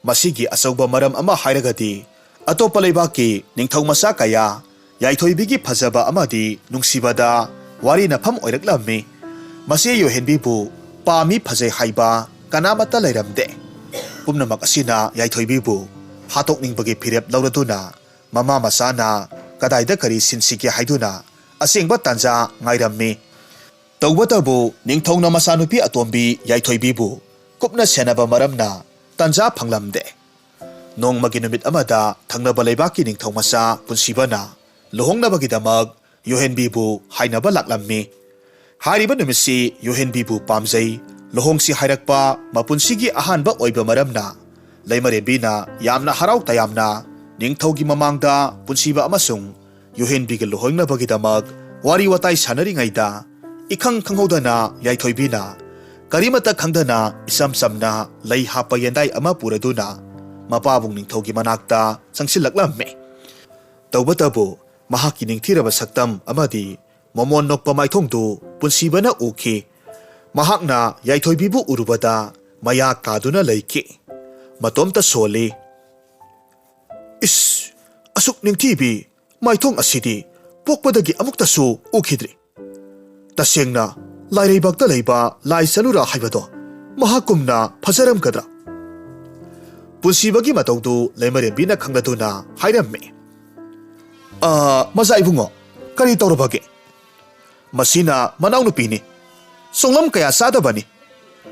ꯃꯁꯤꯒꯤ ꯑꯆꯧꯕ ꯃꯔꯝ ꯑꯃ ꯍꯥꯏꯔꯒꯗꯤ ꯑꯇꯣꯞꯄ ꯂꯩꯕꯥꯛꯀꯤ ꯅꯤꯡꯊꯧ ꯃꯆꯥ ꯀꯌꯥ ꯌꯥꯏꯊꯣꯏꯕꯤꯒꯤ ꯐꯖꯕ ꯑꯃꯗꯤ ꯅꯨꯡꯁꯤꯕꯗ ꯋꯥꯔꯤꯅꯐꯝ ꯑꯣꯏꯔꯛꯂꯝꯃꯤ꯫ ꯃꯆꯦ ꯌꯣꯍꯦꯟꯕꯤꯕꯨ ꯄꯥꯝꯃꯤ ꯐꯖꯩ ꯍꯥꯏꯕ ꯀꯅꯥꯃꯠꯇ ꯂꯩꯔꯝꯗꯦ꯫ ꯄꯨꯝꯅꯃꯛ ꯑꯁꯤꯅ ꯌꯥꯏꯊꯣꯏꯕꯤꯕꯨ ꯍꯥꯠꯇꯣꯛꯅꯤꯡꯕꯒꯤ ꯐꯤꯔꯦꯞ ꯂꯧꯔꯗꯨꯅ ꯃꯃꯥ ꯃꯆꯥꯅ ꯀꯗꯥꯏꯗ ꯀꯔꯤ ꯁꯤꯟꯁꯤꯒꯦ ꯍꯥꯏꯗꯨꯅ ꯑꯁꯦꯡꯕ ꯇꯥꯟꯖꯥ ꯉꯥꯏꯔꯝꯃꯤ꯫ ꯇꯧꯕꯇꯕꯨ ꯅꯤꯡꯊꯧꯅ ꯃꯆꯥꯅꯨꯄꯤ ꯑꯇꯣꯝꯕꯤ ꯌꯥꯏꯊꯣꯏꯕꯤꯕꯨ ꯀꯨꯞꯅ ꯁꯦꯟꯅꯕ ꯃꯔꯝꯅ ꯇꯥꯟꯖꯥ ꯐꯪꯂꯝꯗꯦ꯫ ꯅꯣꯡꯃꯒꯤ ꯅꯨꯃꯤꯠ ꯑꯃꯗ ꯊꯪꯅꯕ ꯂꯩꯕꯥꯛꯀꯤ ꯅꯤꯡꯊꯧ ꯃꯆꯥ ꯄꯨꯟꯁꯤꯕꯅ ꯂꯨꯍꯣꯡꯅꯕꯒꯤꯗꯃꯛ ꯌꯣꯍꯦꯟꯕꯤꯕꯨ ꯍꯥꯏꯅꯕ ꯂꯥꯛꯂꯝꯃꯤ꯫ ꯍꯥꯏꯔꯤꯕ ꯅꯨꯃꯤꯠꯁꯤ ꯌꯨꯍꯦꯟꯕꯤꯕꯨ ꯄꯥꯝꯖꯩ, ꯂꯨꯍꯣꯡꯁꯤ ꯍꯥꯏꯔꯛꯄ ꯃꯄꯨꯟꯁꯤꯒꯤ ꯑꯍꯥꯟꯕ ꯑꯣꯏꯕ ꯃꯔꯝꯅ, ꯂꯩꯃꯔꯦꯝꯕꯤꯅ ꯌꯥꯝꯅ ꯍꯔꯥꯎ ꯇꯌꯥꯝꯅ ꯅꯤꯡꯊꯧꯒꯤ ꯃꯃꯥꯡꯗ ꯄꯨꯟꯁꯤꯕ ꯑꯃꯁꯨꯡ ꯌꯨꯍꯦꯟꯕꯤꯒ ꯂꯨꯍꯣꯡꯅꯕꯒꯤꯗꯃꯛ ꯋꯥꯔꯤ ꯋꯥꯇꯥꯏ ꯁꯥꯟꯅꯔꯤꯉꯩꯗ, ꯏꯈꯪ ꯈꯪꯍꯧꯗꯅ ꯌꯥꯏꯊꯣꯏꯕꯤꯅ ꯀꯔꯤꯃꯠꯇ ꯈꯪꯗꯅ ꯏꯆꯝ ꯆꯝꯅ ꯂꯩ ꯍꯥꯞꯄ ꯌꯦꯟꯗꯥꯏ ꯑꯃ ꯄꯨꯔꯗꯨꯅ ꯃꯄꯥꯕꯨꯡ ꯅꯤꯡꯊꯧꯒꯤ ꯃꯅꯥꯛꯇ ꯆꯪꯁꯤꯜꯂꯛꯂꯝꯃꯤ꯫ ꯇꯧꯕꯇꯕꯨ ꯃꯍꯥꯛꯀꯤ ꯅꯤꯡꯊꯤꯔꯕ ꯁꯛꯇꯝ ꯑꯃꯗꯤ ꯃꯃꯣꯟ ꯅꯣꯛꯄ ꯃꯥꯏꯊꯣꯡꯗꯨ ꯄꯨꯟꯁꯤꯕꯅ ꯎꯈꯤ꯫ ꯃꯍꯥꯛꯅ ꯌꯥꯏꯊꯣꯏꯕꯤꯕꯨ ꯎꯔꯨꯕꯗ ꯃꯌꯥ ꯀꯥꯗꯨꯅ ꯂꯩꯈꯤ꯫ ꯃꯇꯣꯝꯇ ꯁꯣꯜꯂꯤ꯫ "ꯏꯁ, ꯑꯁꯨꯛ ꯅꯤꯡꯊꯤꯕꯤ ꯃꯥꯏꯊꯣꯡ ꯑꯁꯤꯗꯤ ꯄꯣꯛꯄꯗꯒꯤ ꯑꯃꯨꯛꯇꯁꯨ ꯎꯈꯤꯗ꯭ꯔꯤ꯫ ꯇꯁꯦꯡꯅ ꯂꯥꯏꯔꯩꯕꯥꯛꯇ ꯂꯩꯕ ꯂꯥꯏ ꯆꯅꯨꯔꯥ ꯍꯥꯏꯕꯗꯣ ꯃꯍꯥꯛꯀꯨꯝꯅ ꯐꯖꯔꯝꯒꯗ꯭ꯔꯥ?" ꯄꯨꯟꯁꯤꯕꯒꯤ ꯃꯇꯧꯗꯨ ꯂꯩꯃꯔꯦꯝꯕꯤꯅ ꯈꯪꯂꯗꯨꯅ ꯍꯥꯏꯔꯝꯃꯤ꯫ "ꯑ, ꯃꯖꯥ ꯏꯕꯨꯡꯉꯣ, ꯀꯔꯤ ꯇꯧꯔꯕꯒꯦ? ꯃꯁꯤꯅ ꯃꯅꯥꯎꯅꯨꯄꯤꯅꯤ꯫ ꯆꯣꯡꯂꯝ ꯀꯌꯥ ꯆꯥꯗꯕꯅꯤ꯫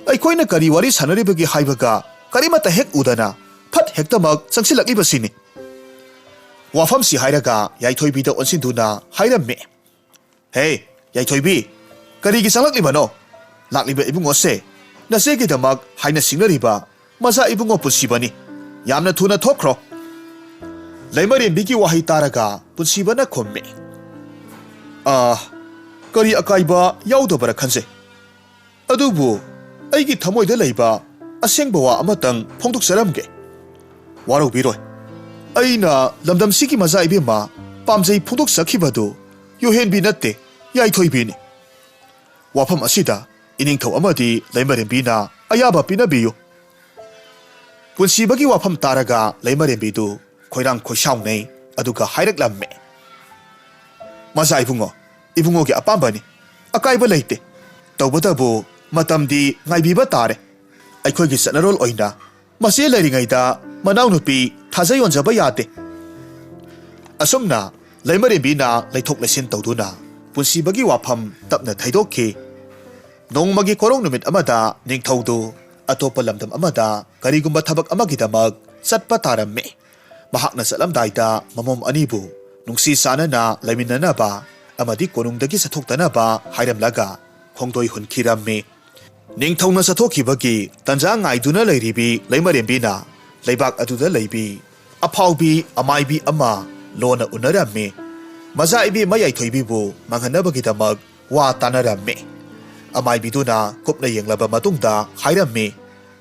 ꯑꯩꯈꯣꯏꯅ ꯀꯔꯤ ꯋꯥꯔꯤ ꯁꯥꯟꯅꯔꯤꯕꯒꯦ ꯍꯥꯏꯕꯒ ꯀꯔꯤꯃꯠꯇ ꯍꯦꯛ ꯎꯗꯅ ꯐꯠ ꯍꯦꯛꯇꯃꯛ ꯆꯪꯁꯤꯜꯂꯛꯂꯤꯕꯁꯤꯅꯤ꯫" ꯋꯥꯐꯝꯁꯤ ꯍꯥꯏꯔꯒ ꯌꯥꯏꯊꯣꯏꯕꯤꯗ ꯑꯣꯟꯁꯤꯟꯗꯨꯅ ꯍꯥꯏꯔꯝꯃꯤ꯫ "ꯍꯦ, ꯌꯥꯏꯊꯣꯏꯕꯤ, ꯀꯔꯤꯒꯤ ꯆꯪꯂꯛꯂꯤꯕꯅꯣ? ꯂꯥꯛꯂꯤꯕ ꯏꯕꯨꯡꯉꯣꯁꯦ ꯅꯆꯦꯒꯤꯗꯃꯛ ꯍꯥꯏꯅ ꯁꯤꯡꯅꯔꯤꯕ ꯃꯆꯥ ꯏꯕꯨꯡꯉꯣ ꯄꯨꯟꯁꯤꯕꯅꯤ꯫ ꯌꯥꯝꯅ ꯊꯨꯅ ꯊꯣꯛꯈ꯭ꯔꯣ꯫" ꯂꯩꯃꯔꯦꯝꯕꯤꯒꯤ ꯋꯥꯍꯩ ꯇꯥꯔꯒ ꯄꯨꯟꯁꯤꯕꯅ ꯈꯨꯝꯃꯤ꯫ "ꯑꯥ, ꯀꯔꯤ ꯑꯀꯥꯏꯕ ꯌꯥꯎꯗꯕ꯭ꯔꯥ ꯈꯟꯖꯩ꯫ ꯑꯗꯨꯕꯨ ꯑꯩꯒꯤ ꯊꯃꯣꯏꯗ ꯂꯩꯕ ꯑꯁꯦꯡꯕ ꯋꯥ ꯑꯃꯇꯪ ꯐꯣꯡꯗꯣꯛꯆꯔꯝꯒꯦ꯫ ꯋꯥꯔꯧꯕꯤꯔꯣꯏ꯫ ꯑꯩꯅ ꯂꯝꯗꯝꯁꯤꯒꯤ ꯃꯆꯥ ꯏꯕꯦꯝꯃ ꯄꯥꯝꯖꯩ ꯐꯣꯡꯗꯣꯛꯆꯈꯤꯕꯗꯨ ꯌꯨꯍꯦꯟꯕꯤ ꯅꯠꯇꯦ, ꯌꯥꯏꯊꯣꯏꯕꯤꯅꯤ꯫ ꯋꯥꯐꯝ ꯑꯁꯤꯗ ꯏꯅꯤꯡꯊꯧ ꯑꯃꯗꯤ ꯂꯩꯃꯔꯦꯝꯕꯤꯅ ꯑꯌꯥꯕ ꯄꯤꯅꯕꯤꯌꯨ꯫" ꯄꯨꯟꯁꯤꯕꯒꯤ ꯋꯥꯐꯝ ꯇꯥꯔꯒ ꯂꯩꯃꯔꯦꯝꯕꯤꯗꯨ ꯈꯣꯏꯔꯥꯡ ꯈꯣꯏꯁꯥꯎꯅꯩ, ꯑꯗꯨꯒ ꯍꯥꯏꯔꯛꯂꯝꯃꯤ꯫ "ꯃꯆꯥ ꯏꯕꯨꯡꯉꯣ, ꯏꯕꯨꯡꯉꯣꯒꯤ ꯑꯄꯥꯝꯕꯅꯤ, ꯑꯀꯥꯏꯕ ꯂꯩꯇꯦ꯫ ꯇꯧꯕꯇꯕꯨ ꯃꯇꯝꯗꯤ ꯉꯥꯏꯕꯤꯕ ꯇꯥꯔꯦ꯫ ꯑꯩꯈꯣꯏꯒꯤ ꯆꯠꯅꯔꯣꯜ ꯑꯣꯏꯅ ꯃꯆꯦ ꯂꯩꯔꯤꯉꯩꯗ ꯃꯅꯥꯎꯅꯨꯄꯤ ꯊꯥꯖ ꯌꯣꯟꯖꯕ ꯌꯥꯗꯦ꯫" ꯑꯁꯨꯝꯅ ꯂꯩꯃꯔꯦꯝꯕꯤꯅ ꯂꯩꯊꯣꯛ ꯂꯩꯁꯤꯟ ꯇꯧꯗꯨꯅ ꯄꯨꯟꯁꯤꯕꯒꯤ ꯋꯥꯐꯝ ꯇꯞꯅ ꯊꯩꯗꯣꯛꯈꯤ꯫ ꯅꯣꯡꯃꯒꯤ ꯀꯣꯔꯧ ꯅꯨꯃꯤꯠ ꯑꯃꯗ ꯅꯤꯡꯊꯧꯗꯨ ꯑꯇꯣꯞꯄ ꯂꯝꯗꯝ ꯑꯃꯗ ꯀꯔꯤꯒꯨꯝꯕ ꯊꯕꯛ ꯑꯃꯒꯤꯗꯃꯛ ꯆꯠꯄ ꯇꯥꯔꯝꯃꯤ꯫ ꯃꯍꯥꯛꯅ ꯆꯠꯂꯝꯗꯥꯏꯗ ꯃꯃꯣꯝ ꯑꯅꯤꯕꯨ ꯅꯨꯡꯁꯤ ꯆꯥꯟꯅꯅ ꯂꯩꯃꯤꯟꯅꯅꯕ ꯑꯃꯗꯤ ꯀꯣꯅꯨꯡꯗꯒꯤ ꯆꯠꯊꯣꯛꯇꯅꯕ ꯍꯥꯏꯔꯝꯂꯒ ꯈꯣꯡꯗꯣꯏ ꯍꯨꯟꯈꯤꯔꯝꯃꯤ꯫ ꯅꯤꯡꯊꯧꯅ ꯆꯠꯊꯣꯛꯈꯤꯕꯒꯤ ꯇꯟꯖꯥ ꯉꯥꯏꯗꯨꯅ ꯂꯩꯔꯤꯕꯤ ꯂꯩꯃꯔꯦꯝꯕꯤꯅ ꯂꯩꯕꯥꯛ ꯑꯗꯨꯗ ꯂꯩꯕꯤ ꯑꯐꯥꯎꯕꯤ ꯑꯃꯥꯏꯕꯤ ꯑꯃ ꯂꯣꯟꯅ ꯎꯅꯔꯝꯃꯤ꯫ ꯃꯆꯥ ꯏꯕꯦꯝꯃ ꯌꯥꯏꯊꯣꯏꯕꯤꯕꯨ ꯃꯥꯡꯍꯟꯅꯕꯒꯤꯗꯃꯛ ꯋꯥ ꯇꯥꯅꯔꯝꯃꯤ꯫ ꯑꯃꯥꯏꯕꯤꯗꯨꯅ ꯀꯨꯞꯅ ꯌꯦꯡꯂꯕ ꯃꯇꯨꯡꯗ ꯍꯥꯏꯔꯝꯃꯤ,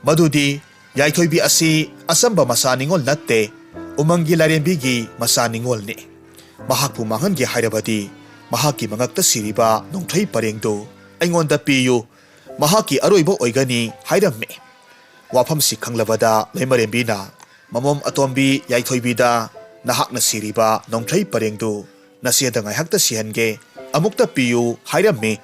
ꯃꯗꯨꯗꯤ ꯌꯥꯏꯊꯣꯏꯕꯤ ꯑꯁꯤ ꯑꯆꯝꯕ ꯃꯆꯥ ꯅꯤꯉꯣꯜ ꯅꯠꯇꯦ, ꯎꯃꯪꯒꯤ ꯂꯥꯏꯔꯦꯝꯕꯤꯒꯤ ꯃꯆꯥ ꯅꯤꯉꯣꯜꯅꯤ꯫ ꯃꯍꯥꯛꯄꯨ ꯃꯥꯡꯍꯟꯒꯦ ꯍꯥꯏꯔꯕꯗꯤ ꯃꯍꯥꯛꯀꯤ ꯃꯉꯛꯇ ꯁꯤꯔꯤꯕ ꯅꯣꯡꯊ꯭ꯔꯩ ꯄꯔꯦꯡꯗꯨ ꯑꯩꯉꯣꯟꯗ ꯄꯤꯌꯨ, ꯃꯍꯥꯛꯀꯤ ꯑꯔꯣꯏꯕ ꯑꯣꯏꯒꯅꯤ ꯍꯥꯏꯔꯝꯃꯤ꯫ ꯋꯥꯐꯝꯁꯤ ꯈꯪꯂꯕꯗ ꯂꯩꯃꯔꯦꯝꯕꯤꯅ ꯃꯃꯣꯝ ꯑꯇꯣꯝꯕꯤ ꯌꯥꯏꯊꯣꯏꯕꯤꯗ, ꯅꯍꯥꯛꯅ ꯁꯤꯔꯤꯕ ꯅꯣꯡꯊ꯭ꯔꯩ ꯄꯔꯦꯡꯗꯨ ꯅꯆꯦꯗ ꯉꯥꯏꯍꯥꯛꯇ ꯁꯤꯍꯟꯒꯦ, ꯑꯃꯨꯛꯇ ꯄꯤꯌꯨ ꯍꯥꯏꯔꯝꯃꯤ꯫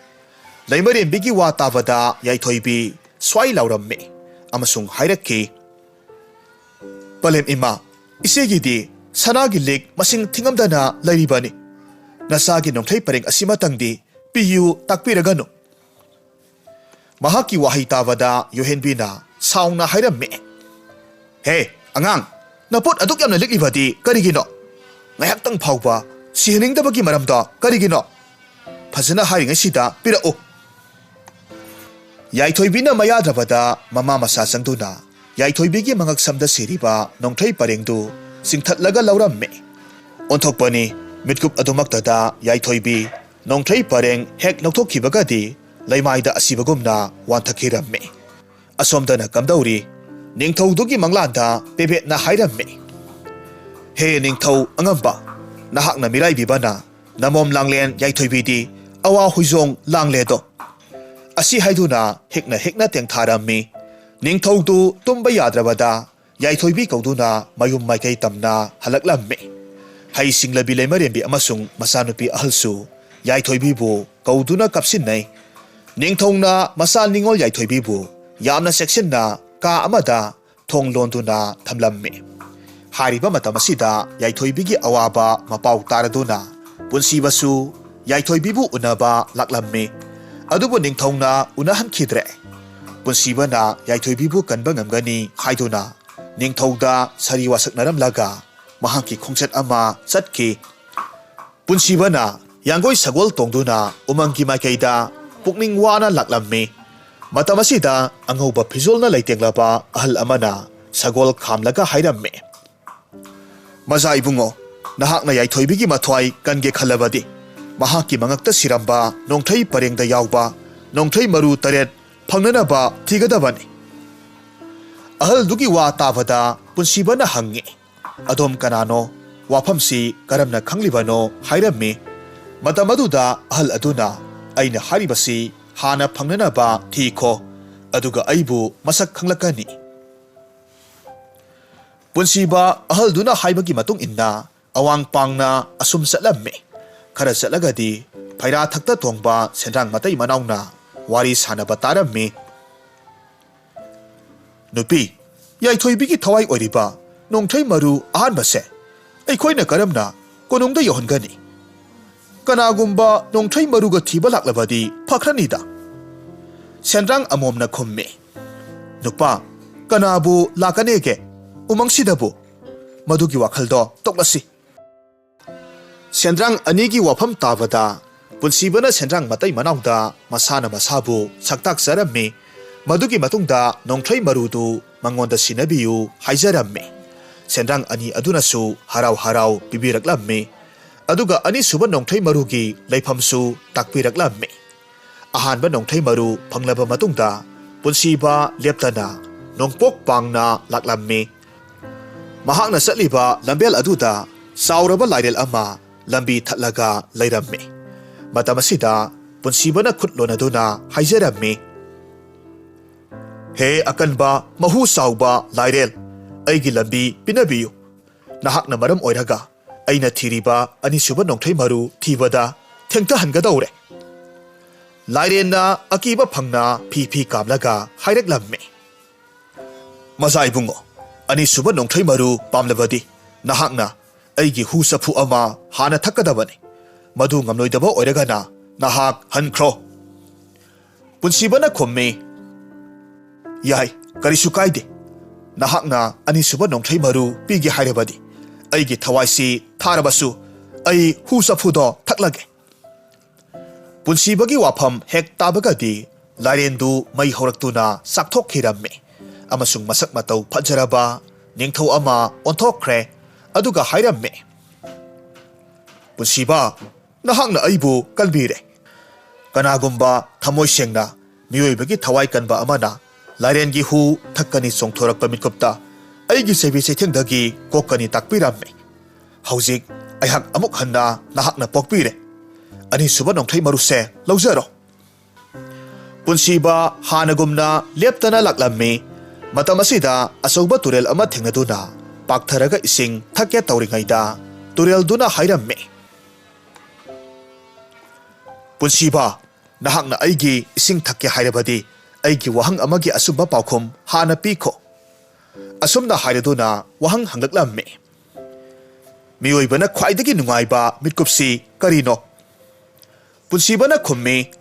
ꯂꯩꯃꯔꯦꯝꯕꯤꯒꯤ ꯋꯥ ꯇꯥꯕꯗ ꯌꯥꯏꯊꯣꯏꯕꯤ ꯁ꯭ꯋꯥꯏ ꯂꯥꯎꯔꯝꯃꯤ ꯑꯃꯁꯨꯡ ꯍꯥꯏꯔꯛꯈꯤ, ꯄꯂꯦꯝ ꯏꯃꯥ, ꯏꯆꯦꯒꯤꯗꯤ ꯁꯅꯥꯒꯤ ꯂꯤꯛ ꯃꯁꯤꯡ ꯊꯤꯉꯝꯗꯅ ꯂꯩꯔꯤꯕꯅꯤ꯫ ꯅꯆꯥꯒꯤ ꯅꯣꯡꯊ꯭ꯔꯩ ꯄꯔꯦꯡ ꯑꯁꯤꯃꯇꯪꯗꯤ ꯄꯤꯌꯨ ꯇꯥꯛꯄꯤꯔꯒꯅꯨ꯫ ꯃꯍꯥꯛꯀꯤ ꯋꯥꯍꯩ ꯇꯥꯕꯗ ꯌꯣꯍꯦꯟꯕꯤꯅ ꯁꯥꯎꯅ ꯍꯥꯏꯔꯝꯃꯤ, ꯍꯦ ꯑꯉꯥꯡ, ꯅꯄꯣꯠ ꯑꯗꯨꯛ ꯌꯥꯝꯅ ꯂꯤꯛꯂꯤꯕꯗꯤ ꯀꯔꯤꯒꯤꯅꯣ? ꯉꯥꯏꯍꯥꯛꯇꯪ ꯐꯥꯎꯕ ꯁꯤꯍꯟꯅꯤꯡꯗꯕꯒꯤ ꯃꯔꯝꯗꯣ ꯀꯔꯤꯒꯤꯅꯣ? ꯐꯖꯅ ꯍꯥꯏꯔꯤꯉꯩꯁꯤꯗ ꯄꯤꯔꯛꯎ꯫ ꯌꯥꯏꯊꯣꯏꯕꯤꯅ ꯃꯌꯥꯗ꯭ꯔꯕꯗ ꯃꯃꯥ ꯃꯆꯥ ꯆꯪꯗꯨꯅ ꯌꯥꯏꯊꯣꯏꯕꯤꯒꯤ ꯃꯉꯛꯁꯝꯗ ꯁꯤꯔꯤꯕ ꯅꯣꯡꯊ꯭ꯔꯩ ꯄꯔꯦꯡꯗꯨ ꯆꯤꯡꯊꯠꯂꯒ ꯂꯧꯔꯝꯃꯤ꯫ ꯑꯣꯟꯊꯣꯛꯄꯅꯤ, ꯃꯤꯠꯀꯨꯞ ꯑꯗꯨꯃꯛꯇꯗ ꯌꯥꯏꯊꯣꯏꯕꯤ ꯅꯣꯡꯊ꯭ꯔꯩ ꯄꯔꯦꯡ ꯍꯦꯛ ꯂꯧꯊꯣꯛꯈꯤꯕꯒꯗꯤ ꯂꯩꯃꯥꯏꯗ ꯑꯁꯤꯕꯒꯨꯝꯅ ꯋꯥꯟꯊꯈꯤꯔꯝꯃꯤ꯫ ꯑꯁꯣꯝꯗꯅ ꯀꯝꯗꯧꯔꯤ? ꯅꯤꯡꯊꯧꯗꯨꯒꯤ ꯃꯪꯂꯥꯟꯗ ꯄꯦꯕꯦꯠꯅ ꯍꯥꯏꯔꯝꯃꯤ, ꯍꯦ ꯅꯤꯡꯊꯧ ꯑꯉꯝꯕ, ꯅꯍꯥꯛꯅ ꯃꯤꯔꯥꯏꯕꯤꯕꯅ ꯅꯃꯣꯝ ꯂꯥꯡꯂꯦꯟ ꯌꯥꯏꯊꯣꯏꯕꯤꯗꯤ ꯑꯋꯥ ꯍꯨꯏꯖꯣꯡ ꯂꯥꯡꯂꯦꯗꯣ꯫ ꯑꯁꯤ ꯍꯥꯏꯗꯨꯅ ꯍꯤꯛꯅ ꯍꯤꯛꯅ ꯇꯦꯡꯊꯥꯔꯝꯃꯤ꯫ ꯅꯤꯡꯊꯧꯗꯨ ꯇꯨꯝꯕ ꯌꯥꯗ꯭ꯔꯕꯗ ꯌꯥꯏꯊꯣꯏꯕꯤ ꯀꯧꯗꯨꯅ ꯃꯌꯨꯝ ꯃꯥꯏꯀꯩ ꯇꯝꯅ ꯍꯜꯂꯛꯂꯝꯃꯤ꯫ ꯍꯩ ꯁꯤꯡꯂꯕꯤ ꯂꯩꯃꯔꯦꯝꯕꯤ ꯑꯃꯁꯨꯡ ꯃꯆꯥꯅꯨꯄꯤ ꯑꯍꯜꯁꯨ ꯌꯥꯏꯊꯣꯏꯕꯤꯕꯨ ꯀꯧꯗꯨꯅ ꯀꯞꯁꯤꯟꯅꯩ꯫ ꯅꯤꯡꯊꯧꯅ ꯃꯆꯥ ꯅꯤꯉꯣꯜ ꯌꯥꯏꯊꯣꯏꯕꯤꯕꯨ ꯌꯥꯝꯅ ꯆꯦꯛꯁꯤꯟꯅ ꯀꯥ ꯑꯃꯗ ꯊꯣꯡ ꯂꯣꯟꯗꯨꯅ ꯊꯝꯂꯝꯃꯤ꯫ ꯍꯥꯏꯔꯤꯕ ꯃꯇꯝ ꯑꯁꯤꯗ ꯌꯥꯏꯊꯣꯏꯕꯤꯒꯤ ꯑꯋꯥꯕ ꯃꯄꯥꯎ ꯇꯥꯔꯗꯨꯅ ꯄꯨꯟꯁꯤꯕꯁꯨ ꯌꯥꯏꯊꯣꯏꯕꯤꯕꯨ ꯎꯅꯕ ꯂꯥꯛꯂꯝꯃꯤ꯫ ꯑꯗꯨꯕꯨ ꯅꯤꯡꯊꯧꯅ ꯎꯅꯍꯟꯈꯤꯗ꯭ꯔꯦ꯫ ꯄꯨꯟꯁꯤꯕꯅ ꯌꯥꯏꯊꯣꯏꯕꯤꯕꯨ ꯀꯟꯕ ꯉꯝꯒꯅꯤ ꯍꯥꯏꯗꯨꯅ ꯅꯤꯡꯊꯧꯗ ꯁꯥꯔꯤ ꯋꯥꯁꯛꯅꯔꯝꯂꯒ ꯃꯍꯥꯛꯀꯤ ꯈꯣꯡꯆꯠ ꯑꯃ ꯆꯠꯈꯤ꯫ ꯄꯨꯟꯁꯤꯕꯅ ꯌꯥꯡꯒꯣꯏ ꯁꯒꯣꯜ ꯇꯣꯡꯗꯨꯅ ꯎꯃꯪꯒꯤ ꯃꯥꯏꯀꯩꯗ ꯄꯨꯛꯅꯤꯡ ꯋꯥꯅ ꯂꯥꯛꯂꯝꯃꯤ꯫ ꯃꯇꯝ ꯑꯁꯤꯗ ꯑꯉꯧꯕ ꯐꯤꯖꯣꯜꯅ ꯂꯩꯇꯦꯡꯂꯕ ꯑꯍꯜ ꯑꯃꯅ ꯁꯒꯣꯜ ꯈꯥꯝꯂꯒ ꯍꯥꯏꯔꯝꯃꯤ, "ꯃꯖꯥ ꯏꯕꯨꯡꯉꯣ, ꯅꯍꯥꯛꯅ ꯌꯥꯏꯊꯣꯏꯕꯤꯒꯤ ꯃꯊ꯭ꯋꯥꯏ ꯀꯟꯒꯦ ꯈꯜꯂꯕꯗꯤ ꯃꯍꯥꯛꯀꯤ ꯃꯉꯛꯇ ꯁꯤꯔꯝꯕ ꯅꯣꯡꯊ꯭ꯔꯩ ꯄꯔꯦꯡꯗ ꯌꯥꯎꯕ ꯅꯣꯡꯊ꯭ꯔꯩ ꯃꯔꯨ ꯇꯔꯦꯠ ꯐꯪꯅꯅꯕ ꯊꯤꯒꯗꯕꯅꯤ꯫" ꯑꯍꯜꯗꯨꯒꯤ ꯋꯥ ꯇꯥꯕꯗ ꯄꯨꯟꯁꯤꯕꯅ ꯍꯪꯉꯤ, "ꯑꯗꯣꯝ ꯀꯅꯥꯅꯣ? ꯋꯥꯐꯝꯁꯤ ꯀꯔꯝꯅ ꯈꯪꯂꯤꯕꯅꯣ?" ꯍꯥꯏꯔꯝꯃꯤ꯫ ꯃꯇꯝ ꯑꯗꯨꯗ ꯑꯍꯜ ꯑꯗꯨꯅ, "ꯑꯩꯅ ꯍꯥꯏꯔꯤꯕꯁꯤ ꯍꯥꯟꯅ ꯐꯪꯅꯅꯕ ꯊꯤꯈꯣ, ꯑꯗꯨꯒ ꯑꯩꯕꯨ ꯃꯁꯛ ꯈꯪꯂꯛꯀꯅꯤ꯫" ꯄꯨꯟꯁꯤꯕ ꯑꯍꯜꯗꯨꯅ ꯍꯥꯏꯕꯒꯤ ꯃꯇꯨꯡ ꯏꯟꯅ ꯑꯋꯥꯡ ꯄꯥꯡꯅ ꯑꯁꯨꯝ ꯆꯠꯂꯝꯃꯤ꯫ ꯈꯔ ꯆꯠꯂꯒꯗꯤ ꯐꯩꯔꯥ ꯊꯛꯇ ꯇꯣꯡꯕ ꯁꯦꯟꯗ꯭ꯔꯥꯡ ꯃꯇꯩ ꯃꯅꯥꯎꯅ ꯋꯥꯔꯤ ꯁꯥꯟꯅꯕ ꯇꯥꯔꯝꯃꯤ꯫ "ꯅꯨꯄꯤ, ꯌꯥꯏꯊꯣꯏꯕꯤꯒꯤ ꯊꯋꯥꯏ ꯑꯣꯏꯔꯤꯕ ꯅꯣꯡꯊ꯭ꯔꯩ ꯃꯔꯨ ꯑꯍꯥꯟꯕꯁꯦ ꯑꯩꯈꯣꯏꯅ ꯀꯔꯝꯅ ꯀꯣꯅꯨꯡꯗ ꯌꯧꯍꯟꯒꯅꯤ? ꯀꯅꯥꯒꯨꯝꯕ ꯅꯣꯡꯊ꯭ꯔꯩ ꯃꯔꯨꯒ ꯊꯤꯕ ꯂꯥꯛꯂꯕꯗꯤ ꯐꯈ꯭ꯔꯅꯤꯗ꯫" ꯁꯦꯟꯗ꯭ꯔꯥꯡ ꯑꯃꯣꯝꯅ ꯈꯨꯝꯃꯤ, "ꯅꯨꯄꯥ, ꯀꯅꯥꯕꯨ ꯂꯥꯛꯀꯅꯦꯒꯦ ꯎꯃꯪꯁꯤꯗꯕꯨ? ꯃꯗꯨꯒꯤ ꯋꯥꯈꯜꯗꯣ ꯇꯣꯛꯂꯁꯤ꯫" ꯁꯦꯟꯗ꯭ꯔꯥꯡ ꯑꯅꯤꯒꯤ ꯋꯥꯐꯝ ꯇꯥꯕꯗ ꯄꯨꯟꯁꯤꯕꯅ ꯁꯦꯟꯗ꯭ꯔꯥꯡ ꯃꯇꯩ ꯃꯅꯥꯎꯗ ꯃꯁꯥꯅ ꯃꯁꯥꯕꯨ ꯁꯛꯇꯥꯛꯆꯔꯝꯃꯤ꯫ ꯃꯗꯨꯒꯤ ꯃꯇꯨꯡꯗ ꯅꯣꯡꯊ꯭ꯔꯩ ꯃꯔꯨꯗꯨ ꯃꯉꯣꯟꯗ ꯁꯤꯟꯅꯕꯤꯌꯨ ꯍꯥꯏꯖꯔꯝꯃꯤ꯫ ꯁꯦꯟꯗ꯭ꯔꯥꯡ ꯑꯅꯤ ꯑꯗꯨꯅꯁꯨ ꯍꯔꯥꯎ ꯍꯔꯥꯎ ꯄꯤꯕꯤꯔꯛꯂꯝꯃꯤ꯫ ꯑꯗꯨꯒ ꯑꯅꯤꯁꯨꯕ ꯅꯣꯡꯊ꯭ꯔꯩ ꯃꯔꯨꯒꯤ ꯂꯩꯐꯝꯁꯨ ꯇꯥꯛꯄꯤꯔꯛꯂꯝꯃꯤ꯫ ꯑꯍꯥꯟꯕ ꯅꯣꯡꯊ꯭ꯔꯩ ꯃꯔꯨ ꯐꯪꯂꯕ ꯃꯇꯨꯡꯗ ꯄꯨꯟꯁꯤꯕ ꯂꯦꯞꯇꯅ ꯅꯣꯡꯄꯣꯛ ꯄꯥꯡꯅ ꯂꯥꯛꯂꯝꯃꯤ꯫ ꯃꯍꯥꯛꯅ ꯆꯠꯂꯤꯕ ꯂꯝꯕꯦꯜ ꯑꯗꯨꯗ ꯆꯥꯎꯔꯕ ꯂꯥꯏꯔꯦꯜ ꯑꯃ ꯂꯝꯕꯤ ꯊꯠꯂꯒ ꯂꯩꯔꯝꯃꯤ꯫ ꯃꯇꯝ ꯑꯁꯤꯗ ꯄꯨꯟꯁꯤꯕꯅ ꯈꯨꯠ ꯂꯣꯟꯅꯗꯨꯅ ꯍꯥꯏꯖꯔꯝꯃꯤ, "ꯍꯦ ꯑꯀꯟꯕ, ꯃꯍꯨ ꯆꯥꯎꯕ ꯂꯥꯏꯔꯦꯜ, ꯑꯩꯒꯤ ꯂꯝꯕꯤ ꯄꯤꯅꯕꯤꯌꯨ꯫ ꯅꯍꯥꯛꯅ ꯃꯔꯝ ꯑꯣꯏꯔꯒ ꯑꯩꯅ ꯊꯤꯔꯤꯕ ꯑꯅꯤꯁꯨꯕ ꯅꯣꯡꯊ꯭ꯔꯩ ꯃꯔꯨ ꯊꯤꯕꯗ ꯊꯦꯡꯊꯍꯟꯒꯗꯧꯔꯦ꯫" ꯂꯥꯏꯔꯦꯟꯅ ꯑꯀꯤꯕ ꯐꯪꯅ ꯐꯤ ꯐꯤ ꯀꯥꯝꯂꯒ ꯍꯥꯏꯔꯛꯂꯝꯃꯤ, "ꯃꯖꯥ ꯏꯕꯨꯡꯉꯣ, ꯑꯅꯤꯁꯨꯕ ꯅꯣꯡꯊ꯭ꯔꯩ ꯃꯔꯨ ꯄꯥꯝꯂꯕꯗꯤ ꯅꯍꯥꯛꯅ ꯑꯩꯒꯤ ꯍꯨ ꯆꯐꯨ ꯑꯃ ꯍꯥꯟꯅ ꯊꯛꯀꯗꯕꯅꯤ꯫ ꯃꯗꯨ ꯉꯝꯂꯣꯏꯗꯕ ꯑꯣꯏꯔꯒꯅ ꯅꯍꯥꯛ ꯍꯟꯈ꯭ꯔꯣ꯫" ꯄꯨꯟꯁꯤꯕꯅ ꯈꯨꯝꯃꯤ, "ꯌꯥꯏ, ꯀꯔꯤꯁꯨ ꯀꯥꯏꯗꯦ꯫ ꯅꯍꯥꯛꯅ ꯑꯅꯤꯁꯨꯕ ꯅꯣꯡꯊ꯭ꯔꯩ ꯃꯔꯨ ꯄꯤꯒꯦ ꯍꯥꯏꯔꯕꯗꯤ ꯑꯩꯒꯤ ꯊꯋꯥꯏꯁꯤ ꯊꯥꯔꯕꯁꯨ ꯑꯩ ꯍꯨ ꯆꯐꯨꯗꯣ ꯊꯛꯂꯒꯦ꯫" ꯄꯨꯟꯁꯤꯕꯒꯤ ꯋꯥꯐꯝ ꯍꯦꯛ ꯇꯥꯕꯒꯗꯤ ꯂꯥꯏꯔꯦꯟꯗꯨ ꯃꯩ ꯍꯧꯔꯛꯇꯨꯅ ꯆꯥꯛꯊꯣꯛꯈꯤꯔꯝꯃꯤ ꯑꯃꯁꯨꯡ ꯃꯁꯛ ꯃꯇꯧ ꯐꯖꯔꯕ ꯅꯤꯡꯊꯧ ꯑꯃ ꯑꯣꯟꯊꯣꯛꯈ꯭ꯔꯦ꯫ ꯑꯗꯨꯒ ꯍꯥꯏꯔꯝꯃꯤ, "ꯄꯨꯟꯁꯤꯕ, ꯅꯍꯥꯛꯅ ꯑꯩꯕꯨ ꯀꯟꯕꯤꯔꯦ꯫ ꯀꯅꯥꯒꯨꯝꯕ ꯊꯃꯣꯏ ꯁꯦꯡꯅ ꯃꯤꯑꯣꯏꯕꯒꯤ ꯊꯋꯥꯏ ꯀꯟꯕ ꯑꯃꯅ ꯂꯥꯏꯔꯦꯟꯒꯤ ꯍꯨ ꯊꯛꯀꯅꯤ ꯆꯣꯡꯊꯣꯔꯛꯄ ꯃꯤꯠꯀꯨꯞꯇ ꯑꯩꯒꯤ ꯆꯩꯕꯤ ꯆꯩꯊꯦꯡꯗꯒꯤ ꯀꯣꯛꯀꯅꯤ ꯇꯥꯛꯄꯤꯔꯝꯃꯤ꯫ ꯍꯧꯖꯤꯛ ꯑꯩꯍꯥꯛ ꯑꯃꯨꯛ ꯍꯟꯅ ꯅꯍꯥꯛꯅ ꯄꯣꯛꯄꯤꯔꯦ꯫ ꯑꯅꯤꯁꯨꯕ ꯅꯣꯡꯊꯩ ꯃꯔꯨꯁꯦ ꯂꯧꯖꯔꯣ꯫" ꯄꯨꯟꯁꯤꯕ ꯍꯥꯟꯅꯒꯨꯝꯅ ꯂꯦꯞꯇꯅ ꯂꯥꯛꯂꯝꯃꯤ꯫ ꯃꯇꯝ ꯑꯁꯤꯗ ꯑꯆꯧꯕ ꯇꯨꯔꯦꯜ ꯑꯃ ꯊꯦꯡꯅꯗꯨꯅ ꯄꯥꯛꯊꯔꯒ ꯏꯁꯤꯡ ꯊꯛꯀꯦ ꯇꯧꯔꯤꯉꯩꯗ ꯇꯨꯔꯦꯜꯗꯨꯅ ꯍꯥꯏꯔꯝꯃꯤ, "ꯄꯨꯟꯁꯤꯕ, ꯅꯍꯥꯛꯅ ꯑꯩꯒꯤ ꯏꯁꯤꯡ ꯊꯛꯀꯦ ꯍꯥꯏꯔꯕꯗꯤ ꯑꯩꯒꯤ ꯋꯥꯍꯪ ꯑꯃꯒꯤ ꯑꯆꯨꯝꯕ ꯄꯥꯎꯈꯨꯝ ꯍꯥꯟꯅ ꯄꯤꯈꯣ꯫" ꯑꯁꯨꯝꯅ ꯍꯥꯏꯔꯗꯨꯅ ꯋꯥꯍꯪ ꯍꯪꯂꯛꯂꯝꯃꯤ, "ꯃꯤꯑꯣꯏꯕꯅ ꯈ꯭ꯋꯥꯏꯗꯒꯤ ꯅꯨꯡꯉꯥꯏꯕ ꯃꯤꯠꯀꯨꯞꯁꯤ ꯀꯔꯤꯅꯣ?" ꯄꯨꯟꯁꯤꯕꯅ ꯈꯨꯝꯃꯤ,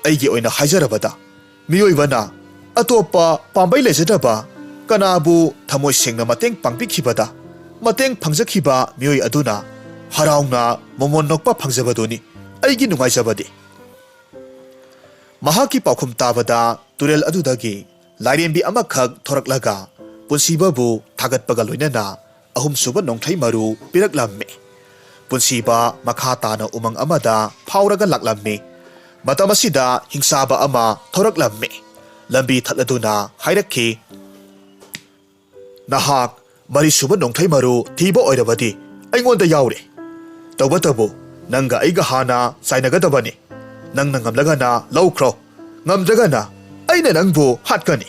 "ꯑꯩꯒꯤ ꯑꯣꯏꯅ ꯍꯥꯏꯖꯔꯕꯗ, ꯃꯤꯑꯣꯏꯕꯅ ꯑꯇꯣꯞꯄ ꯄꯥꯝꯕꯩ ꯂꯩꯖꯗꯕ ꯀꯅꯥꯕꯨ ꯊꯃꯣꯏ ꯁꯦꯡꯅ ꯃꯇꯦꯡ ꯄꯥꯡꯕꯤꯈꯤꯕꯗ, ꯃꯇꯦꯡ ꯐꯪꯖꯈꯤꯕ ꯃꯤꯑꯣꯏ ꯑꯗꯨꯅ ꯍꯔꯥꯎꯅ ꯃꯃꯣꯟ ꯅꯣꯛꯄ ꯐꯪꯖꯕꯗꯨꯅꯤ ꯑꯩꯒꯤ ꯅꯨꯡꯉꯥꯏꯖꯕꯗꯤ꯫" ꯃꯍꯥꯛꯀꯤ ꯄꯥꯎꯈꯨꯝ ꯇꯥꯕꯗ ꯇꯨꯔꯦꯜ ꯑꯗꯨꯗꯒꯤ ꯂꯥꯏꯔꯦꯝꯕꯤ ꯑꯃꯈꯛ ꯊꯣꯔꯛꯂꯒ ꯄꯨꯟꯁꯤꯕꯕꯨ ꯊꯥꯒꯠꯄꯒ ꯂꯣꯏꯅꯅ ꯑꯍꯨꯝꯁꯨꯕ ꯅꯣꯡꯊꯩ ꯃꯔꯨ ꯄꯤꯔꯛꯂꯝꯃꯤ꯫ ꯄꯨꯟꯁꯤꯕ ꯃꯈꯥ ꯇꯥꯅ ꯎꯃꯪ ꯑꯃꯗ ꯐꯥꯎꯔꯒ ꯂꯥꯛꯂꯝꯃꯤ꯫ ꯃꯇꯝ ꯑꯁꯤꯗ ꯍꯤꯡꯆꯥꯕ ꯑꯃ ꯊꯣꯔꯛꯂꯝꯃꯤ꯫ ꯂꯝꯕꯤ ꯊꯠꯂꯗꯨꯅ ꯍꯥꯏꯔꯛꯈꯤ, "ꯅꯍꯥꯛ ꯃꯔꯤꯁꯨꯕ ꯅꯣꯡꯊꯩ ꯃꯔꯨ ꯊꯤꯕ ꯑꯣꯏꯔꯕꯗꯤ ꯑꯩꯉꯣꯟꯗ ꯌꯥꯎꯔꯦ꯫ ꯇꯧꯕꯇꯕꯨ ꯅꯪꯒ ꯑꯩꯒ ꯍꯥꯟꯅ ꯆꯥꯏꯅꯒꯗꯕꯅꯤ꯫ ꯅꯪꯅ ꯉꯝꯂꯒꯅ ꯂꯧꯈ꯭ꯔꯣ, ꯉꯝꯗ꯭ꯔꯒꯅ ꯑꯩꯅ ꯅꯪꯕꯨ ꯍꯥꯠꯀꯅꯤ꯫"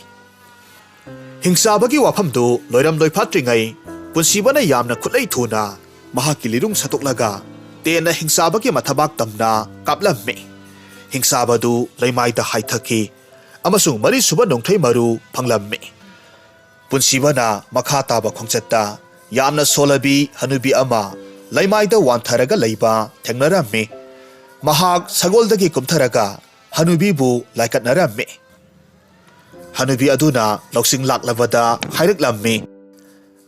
ꯍꯤꯡꯆꯥꯕꯒꯤ ꯋꯥꯐꯝꯗꯨ ꯂꯣꯏꯔꯝ ꯂꯣꯏꯐꯥꯠꯇ꯭ꯔꯤꯉꯩ ꯄꯨꯟꯁꯤꯕꯅ ꯌꯥꯝꯅ ꯈꯨꯠꯂꯩ ꯊꯨꯅ ꯃꯍꯥꯛꯀꯤ ꯂꯤꯔꯨꯡ ꯁꯠꯇꯣꯛꯂꯒ ꯇꯦꯟꯅ ꯍꯤꯡꯆꯥꯕꯒꯤ ꯃꯊꯕꯥꯛ ꯇꯝꯅ ꯀꯥꯞꯂꯝꯃꯤ꯫ ꯍꯤꯡꯆꯥꯕꯗꯨ ꯂꯩꯃꯥꯏꯗ ꯍꯥꯏꯊꯈꯤ ꯑꯃꯁꯨꯡ ꯃꯔꯤꯁꯨꯕ ꯅꯣꯡꯊꯩ ꯃꯔꯨ ꯐꯪꯂꯝꯃꯤ꯫ ꯄꯨꯟꯁꯤꯕꯅ ꯃꯈꯥ ꯇꯥꯕ ꯈꯣꯡꯆꯠꯇ ꯌꯥꯝꯅ ꯁꯣꯜꯂꯕꯤ ꯍꯅꯨꯕꯤ ꯑꯃ ꯂꯩꯃꯥꯏꯗ ꯋꯥꯟꯊꯔꯒ ꯂꯩꯕ ꯊꯦꯡꯅꯔꯝꯃꯤ꯫ ꯃꯍꯥꯛ ꯁꯒꯣꯜꯗꯒꯤ ꯀꯨꯝꯊꯔꯒ ꯍꯅꯨꯕꯤꯕꯨ ꯂꯥꯏꯀꯠꯅꯔꯝꯃꯤ꯫ ꯍꯅꯨꯕꯤ ꯑꯗꯨꯅ ꯂꯧꯁꯤꯡ ꯂꯥꯛꯂꯕꯗ ꯍꯥꯏꯔꯛꯂꯝꯃꯤ,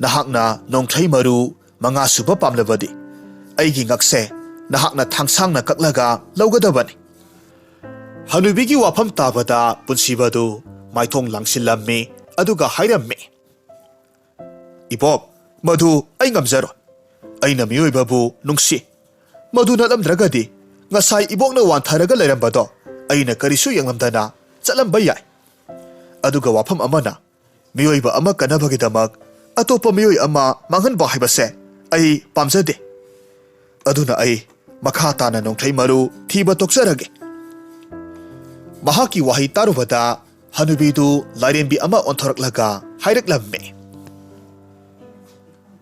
"ꯅꯍꯥꯛꯅ ꯅꯣꯡꯊꯩ ꯃꯔꯨ ꯃꯉꯥ ꯁꯨꯕ ꯄꯥꯝꯂꯕꯗꯤ ꯑꯩꯒꯤ ꯉꯛꯁꯦ ꯅꯍꯥꯛꯅ ꯊꯥꯡꯁꯥꯡꯅ ꯀꯛꯂꯒ ꯂꯧꯒꯗꯕꯅꯤ꯫ ꯍꯅꯨꯕꯤꯒꯤ ꯋꯥꯐꯝ ꯇꯥꯕꯗ ꯄꯨꯟꯁꯤꯕꯗꯨ ꯃꯥꯏꯊꯣꯡ ꯂꯥꯡꯁꯤꯜꯂꯝꯃꯤ, ꯑꯗꯨꯒ ꯍꯥꯏꯔꯝꯃꯤ, "ꯏꯕꯣꯛ, ꯃꯗꯨ ꯑꯩ ꯉꯝꯖꯔꯣꯏ꯫ ꯑꯩꯅ ꯃꯤꯑꯣꯏꯕꯕꯨ ꯅꯨꯡꯁꯤ꯫ ꯃꯗꯨ ꯅꯠꯂꯝꯗ꯭ꯔꯒꯗꯤ ꯉꯁꯥꯏ ꯏꯕꯣꯛꯅ ꯋꯥꯟꯊꯔꯒ ꯂꯩꯔꯝꯕꯗꯣ ꯑꯩꯅ ꯀꯔꯤꯁꯨ ꯌꯦꯡꯂꯝꯗꯅ ꯆꯠꯂꯝꯕ ꯌꯥꯏ꯫ ꯑꯗꯨꯒ ꯋꯥꯐꯝ ꯑꯃꯅ, ꯃꯤꯑꯣꯏꯕ ꯑꯃ ꯀꯟꯅꯕꯒꯤꯗꯃꯛ ꯑꯇꯣꯞꯄ ꯃꯤꯑꯣꯏ ꯑꯃ ꯃꯥꯡꯍꯟꯕ ꯍꯥꯏꯕꯁꯦ ꯑꯩ ꯄꯥꯝꯖꯗꯦ꯫ ꯑꯗꯨꯅ ꯑꯩ ꯃꯈꯥ ꯇꯥꯅ ꯅꯣꯡꯊ꯭ꯔꯩ ꯃꯔꯨ ꯊꯤꯕ ꯇꯣꯛꯆꯔꯒꯦ"꯫ ꯃꯍꯥꯛꯀꯤ ꯋꯥꯍꯩ ꯇꯥꯔꯨꯕꯗ ꯍꯅꯨꯕꯤꯗꯨ ꯂꯥꯏꯔꯦꯝꯕꯤ ꯑꯃ ꯑꯣꯟꯊꯣꯔꯛꯂꯒ ꯍꯥꯏꯔꯛꯂꯝꯃꯤ,